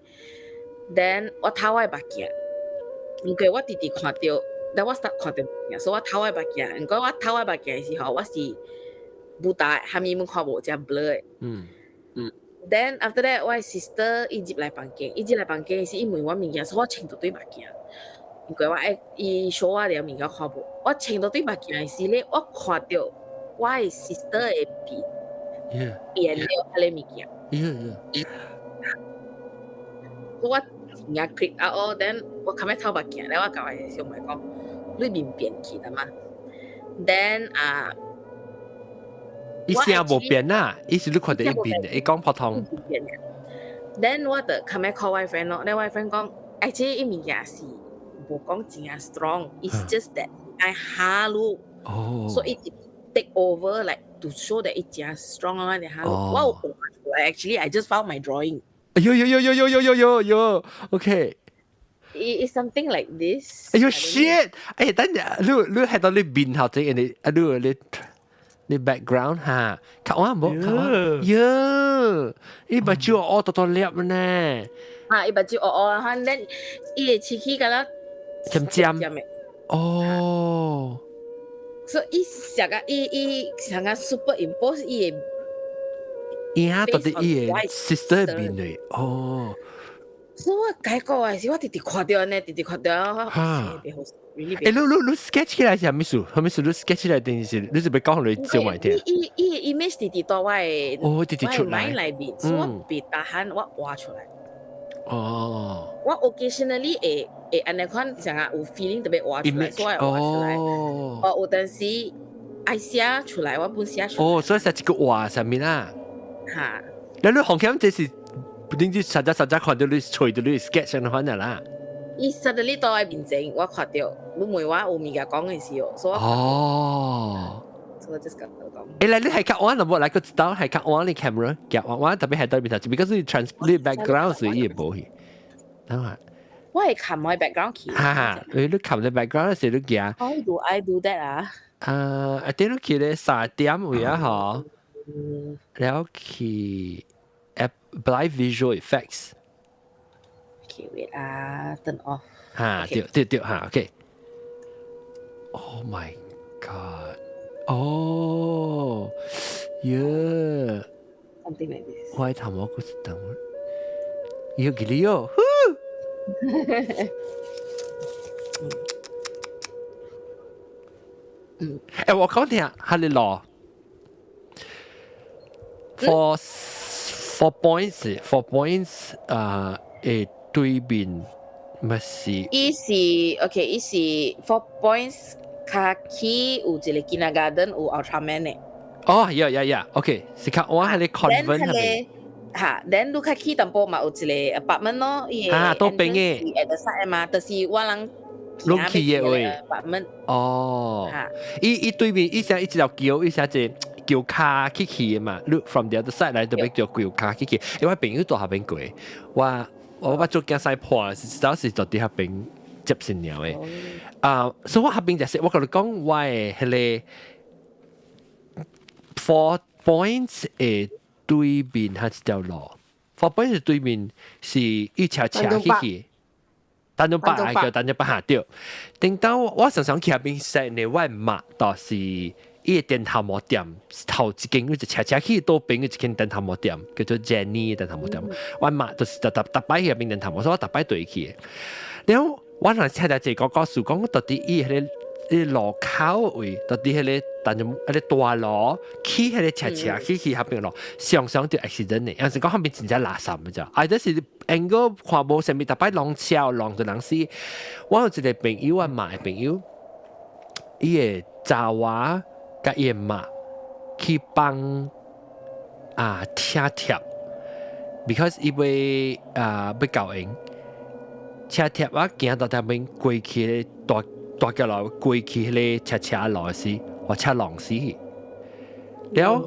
Then 我偷我的目鏡，毋過我直直看著，then 我 start 看著物件，所以我偷我的目鏡。毋過我偷我的目鏡的時候，我是無大，蝦米物看無，誠 blur 的。Then after that，我的 sister 伊入來房間，伊入來房間時，伊問我物件，所以我穿著對目鏡。毋過我愛伊 show 我了物件看無，我穿著對目鏡的時咧，我看著我的 sister 的面 變了彼個物件。 我真正 creep out 哦，then 我較尾偷目鏡咧，我共我的小妹講，你面變去了嘛？Then 啊，伊聲無變啊，伊是你看著伊變的，伊講普通。 Then 我就較尾 call 我 friend 咯，咧我 friend 講，actually 伊物件是無講真正 strong，it's just that 愛嚇你，所以伊 take over like to show that 伊真 strong 啊，你嚇你。我有畫出來，actually I just found my drawing。哎呦呦呦呦呦呦呦呦呦，OK。 It's something like this。哎呦 shit！哎，等陣你你喺到你面頭前，你啊你你你 background 哈，看我無？看我？喲，伊目睭烏多多粒呢。啊，伊目睭烏烏，哈，咱伊會切起敢若尖尖。哦。所以伊成個伊伊成個 superimpose 伊的。伊哈到底伊的 sister 面的哦。所以我解講的時，我直直看著按呢，直直看著。哈。欸，你你你 sketch 起來是啥物事？啥物事？你 sketch 起來定是你是欲講予小妹聽？伊伊的 image 直直佇我的，哦，直直出來。內面，所以我袂 tahan，我畫出來。我 occasionally 會會按呢款像啊有 feeling 特別畫出來，所以我畫出來。我有陣時愛寫出來，我本寫出來。哦，所以是一個畫上面啊。哈。你你紅險這是？你你實在實在看到你揣到你 sketch 上的款啦。伊 suddenly 佇我面前，我看著，你問我有物件講的時候，所以所以我 just 共你講。欸，來你係較按啦，無來個知道係較按你 camera，夾我我特別係對面頭，because 你 trans 你 background 是伊會無去。等下。我會冚我 background 去。哈哈，你你冚你 background 時你行。 How do I do that 啊？啊，一點你去咧三點位啊，嗬，了去 apply visual effects。 Okay, wait 啊，turn off。哈，對對對，哈，OK。Oh my god！哦，耶！Something like this。我頭毛故事等，要給你喲。欸，我講聽，哈你攞 four points four points 啊，誒對面咪是。伊是 OK，伊是 four points 較起有一個 kindergarten 有 Ultraman 的。哦，yeah，OK，是較我係你 convent 係咪？嚇，then 你較起淡薄嘛有一個 apartment 咯，伊啊，都邊嘅。 at the side 嘛，就是我人。攏去的位。 apartment。哦。伊伊對面，伊寫一條橋，伊寫一橋跤起去的嘛。你 from the other side 來就欲條橋跤起去。因為我朋友住遐邊過，我我捌做驚使破，是當時就佇遐邊接新娘的。啊，所以我遐邊就是，我共你講，我的彼個 four points 的對面彼一條路，four points 的對面是一斜斜起去。丹中北叫丹中北下對。頂到我常常去遐邊踅呢，我媽就是伊個電頭毛店，頭一間就斜斜去倒邊一間電頭毛店，叫做 Jenny 電頭毛店。我媽就是逐逐逐擺去遐邊電頭毛，所以我逐擺對去。然後我若聽到一個故事講，到底伊彼個伊路口位，到底彼個但係彼個大路起彼個斜斜起去遐邊路，常常就 accident 的，有時講遐邊真正垃圾的咋，啊，就是 angle 看無啥物，逐擺弄車弄到人死。我有一個朋友，我媽的朋友，伊的查某佮伊的媽去幫啊車貼，because 伊欲啊欲交緣，車貼啊行到遐邊過去大大橋路過去彼個斜斜路時，予車撞死。了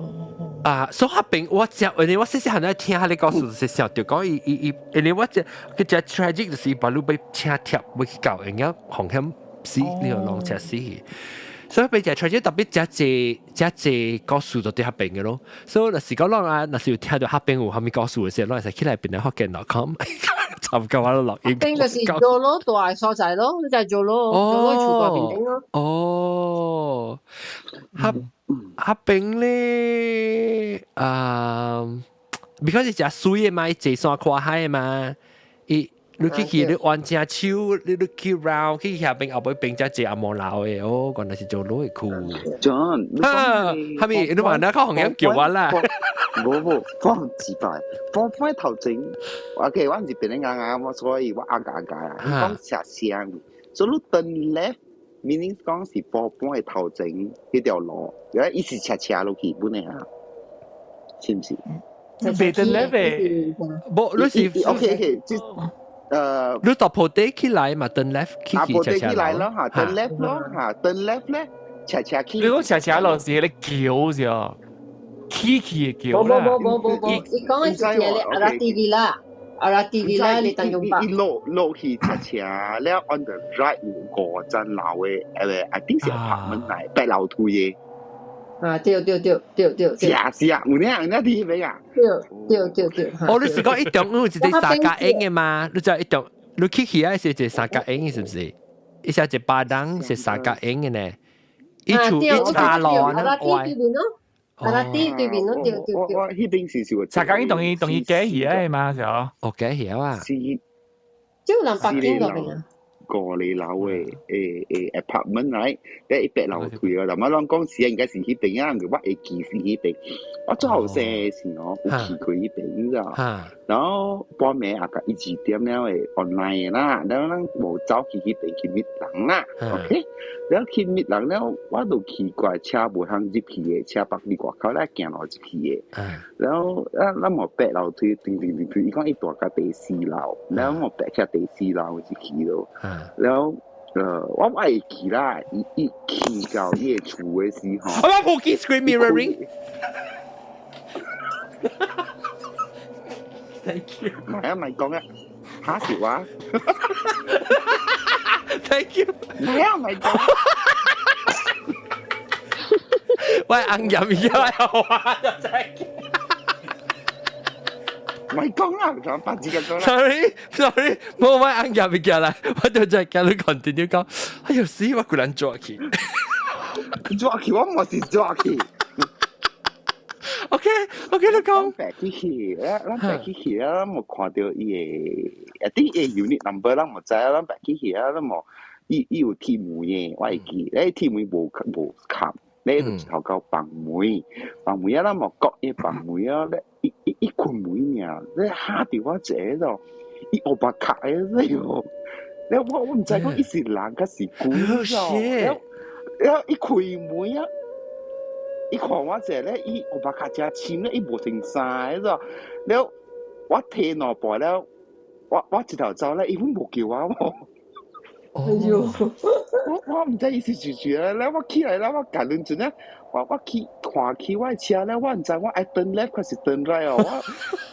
啊，所以遐邊我食，因為我細細漢在聽彼个故事，就是想著講伊伊伊，因為我這佢只 tragic 就是伊把路被車貼欲去交緣，了風險死，你又弄車死去。所以變隻 treasure 特別遮濟遮濟故事就佇彼邊嘅咯。所以若是講咱啊，若是有聽到彼邊有啥物故事嘅時候，咱會使起來變來福建 .com 參加我錄音。邊就是做咯，大所在咯，你就係做咯，做咯厝個邊頂咯。哦，彼彼邊咧，啊，because 是誠媠的嘛，伊坐山看海的嘛，伊你去去你彎正手，你去 round 去遐邊後尾邊才坐阿毛樓的，哦，原來是做老的區。 John，啊，哈咪你話那較紅樣叫我啦。無無，我唔知道。我擺頭前，OK，我唔是別人啱啱，我所以我阿家家啊，講斜聲，所以你 turn left，meaning 講是波半的頭前彼條路，原來伊是斜斜落去本的啊，是毋是？別 turn left 的，無，你是 OK OK，即你到鋪地起來嘛，turn left 去啊，鋪地起來咯嚇，turn left 咯嚇，turn left 咧，斜斜去。你講斜斜路是迄個橋是哦，起起的橋啦。無無無無無，伊講的是一个阿拉蒂里啦，阿拉蒂里啦，你當中吧。伊落落去斜斜，了 on the right 有五層樓的，I think 是 apartment 來，白樓梯的。啊，對對對對對。是啊是啊，有呢有呢佇彼邊啊。對對對對。哦，你是講一中有一個三角形的嘛？你知一中，你去起來是一個三角形的，是不是？一下一巴掌是三角形的呢？一處一岔路啊，那歪。阿拉蒂對面咯，對對對。我彼邊是是三角形同伊同伊假起來嘛，是哦。哦，假起啊。是。就人北京嗰邊啊。五個樓的誒 apartment 來，咧一白樓梯啊，但我攏講是應該是彼邊啊，我會記是彼邊。我最後生的時候有去過彼邊，你知道？然後半暝也甲伊二點了會 online 的啦，然後咱無走去彼邊去覓人啦，OK？然後去覓人了，我就奇怪車無通入去的，車泊佇外口咧行路入去的。然後啊，咱無爬樓梯，叮叮叮叮，伊講伊住甲第四樓，然後我爬起第四樓入去咯。然後我會記啦，伊伊去到伊的厝的時候，我冇記 screen mirroring。Thank you。唔係啊，咪講啊，嚇笑話。 Thank you。唔係啊，咪講。喂，硬入而家又話就真係。唔係講啊，講八字嘅講啦。 Sorry，sorry，冇我硬入而家啦，我就再叫你 continue 講。哎呦死，我個人做去。做去，我冇是做去。 OK，OK，你講。咱白去去，咱白去去啊，咱無看到伊的，一啲伊 unit number 咱無知啊，咱白去去啊，咱無，伊伊有鐵門的，我會記，咧鐵門無無冚，咧就一頭到房門，房門啊，咱無割伊房門啊，咧伊伊伊關門爾，咧嚇到我一個咯，伊烏白卡的咧喲，咧我我毋知講伊是人抑是鬼咯，了伊開門啊。伊看我者咧，伊烏白卡誠深咧，伊無穿衫个，了我提兩步了，我我一頭走咧，伊阮無叫我喎。哎喲，我我毋知伊是住住咧，了我起來了，我共論陣咧，我我去看去我的車咧，我毋知我愛 turn left 還是 turn right 哦，我佇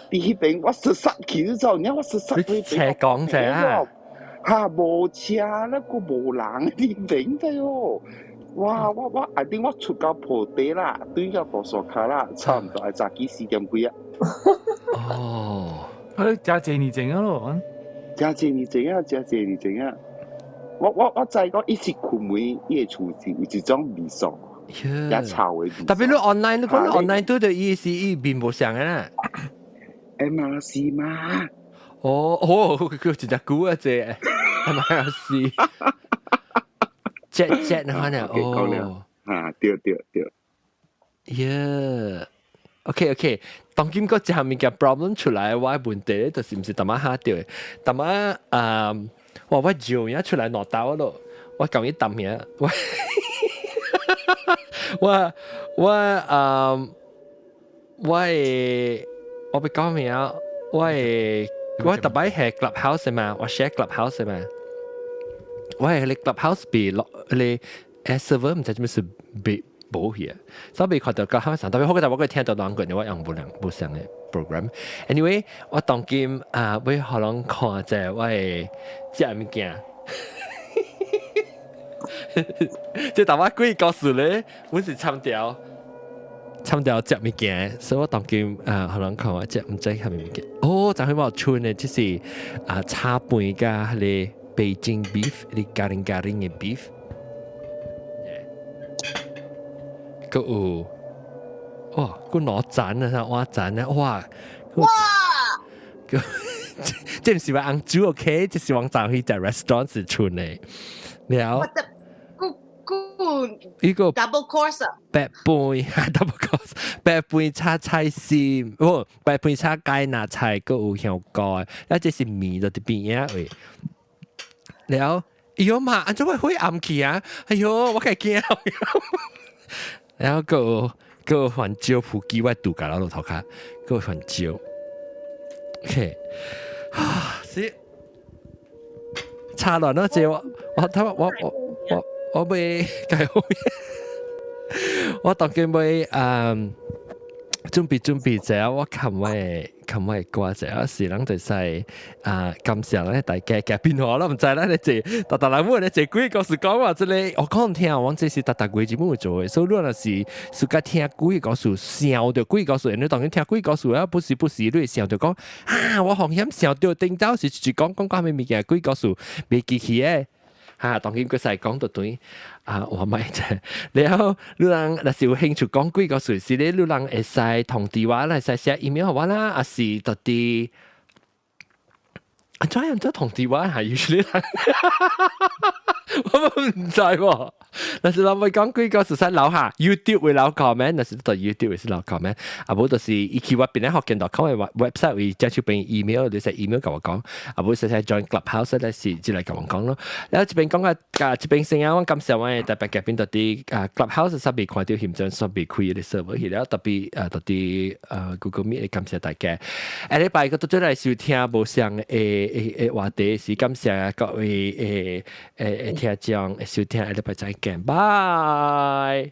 彼邊我失殺去咗，然後我失殺去斜講者啊，嚇無車咧，閣無人佇邊仔哦。哇！我我一定我出到破地啦，對到菩薩卡啦，差唔多愛早起四點幾啊。哦，佢誠濟年前啊咯，誠濟年前啊，誠濟年前啊。我我我知講伊是睏門，伊的厝是有一種味素，也臭的味。特別你 online，你講 online 對對伊是伊面無相的啦。 MRC 嘛。哦哦，佢真正久啊，這 MRC。jet jet 那呢？哦，啊，對對對。 Yeah。OK OK，當今個一項物件 problem 出來，我的問題咧，就是毋是淡仔嚇著的，淡仔啊，哇！我上嘢出來兩兜咯，我共伊談嘢，我我我啊，我會我欲講咩啊？我會我逐擺係 Clubhouse 嘛，我 share Clubhouse 嘛，我係你 Clubhouse 被落你 server 毋知做咩事被無去啊，所以未看到 Clubhouse 上，特別好個，我個聽到兩個人，我用無兩無相的 program。Anyway，我當今啊，欲予人看者我的這物件。這淡仔鬼故事咧，阮是參條參條食物件，所以我當今啊，予人看我食毋知啥物物件。哦，昨昏我有剩的，這是啊炒飯佮彼个北京 beef，彼个咖喱咖喱的 beef。閣有哇，閣兩盞啊，碗盞啊，哇！哇！這毋是話紅煮 OK，這是往昨去在 restaurant 是剩的。了。呢個 double course 白飯 double course 白飯炒菜心，哦，白飯炒芥拿菜，閣有香菇，啊，這是麵就佇邊仔位。了，哎喲嘛，按怎會灰暗去啊？哎喲，我較驚。然後閣有閣有番椒普基，我拄甲老頭殼，閣有番椒。OK，啊，是差亂咯，這我我他我我我。我欲改後面，我當今欲準備準備者，我琴我琴我歌者，是人就使啊感謝咱大家嘅變化啦，毋知咱咧坐，逐逐人問咧坐鬼故事講話，這個我講聽，我這是逐逐月基本會做的，所以你若是暑假聽鬼故事，想著鬼故事，你當然聽鬼故事啊，不時不時你會想著講啊，我風險想著頂到是就講講講啥物件鬼故事袂記起的。哈，當今佢使講到對啊，我買啫。然後你人若是有興趣講鬼故事，是咧，你人會使通知我，會使寫 email 予我啦，抑是佇佇啊，怎樣做通知我係 usually 我毋知喎。若是人欲講鬼故事，使留下 YouTube 會留 comment，若是佇 YouTube 會使留 comment，啊無就是伊去我邊咧福建 .com 的 website 位，遮手邊 email，你使 email 共我講，啊無使使 join Clubhouse 咧是就來共我講咯。然後這邊講啊，啊這邊聲啊，我感謝我的特別嘉賓佇佇啊 Clubhouse 煞未看著現陣煞未開的 server 去了，特別啊佇佇啊 Google Meet 感謝大家。下禮拜閣倒轉來收聽無相的的的話題，是感謝各位的的聽眾收聽，下禮拜再見，拜。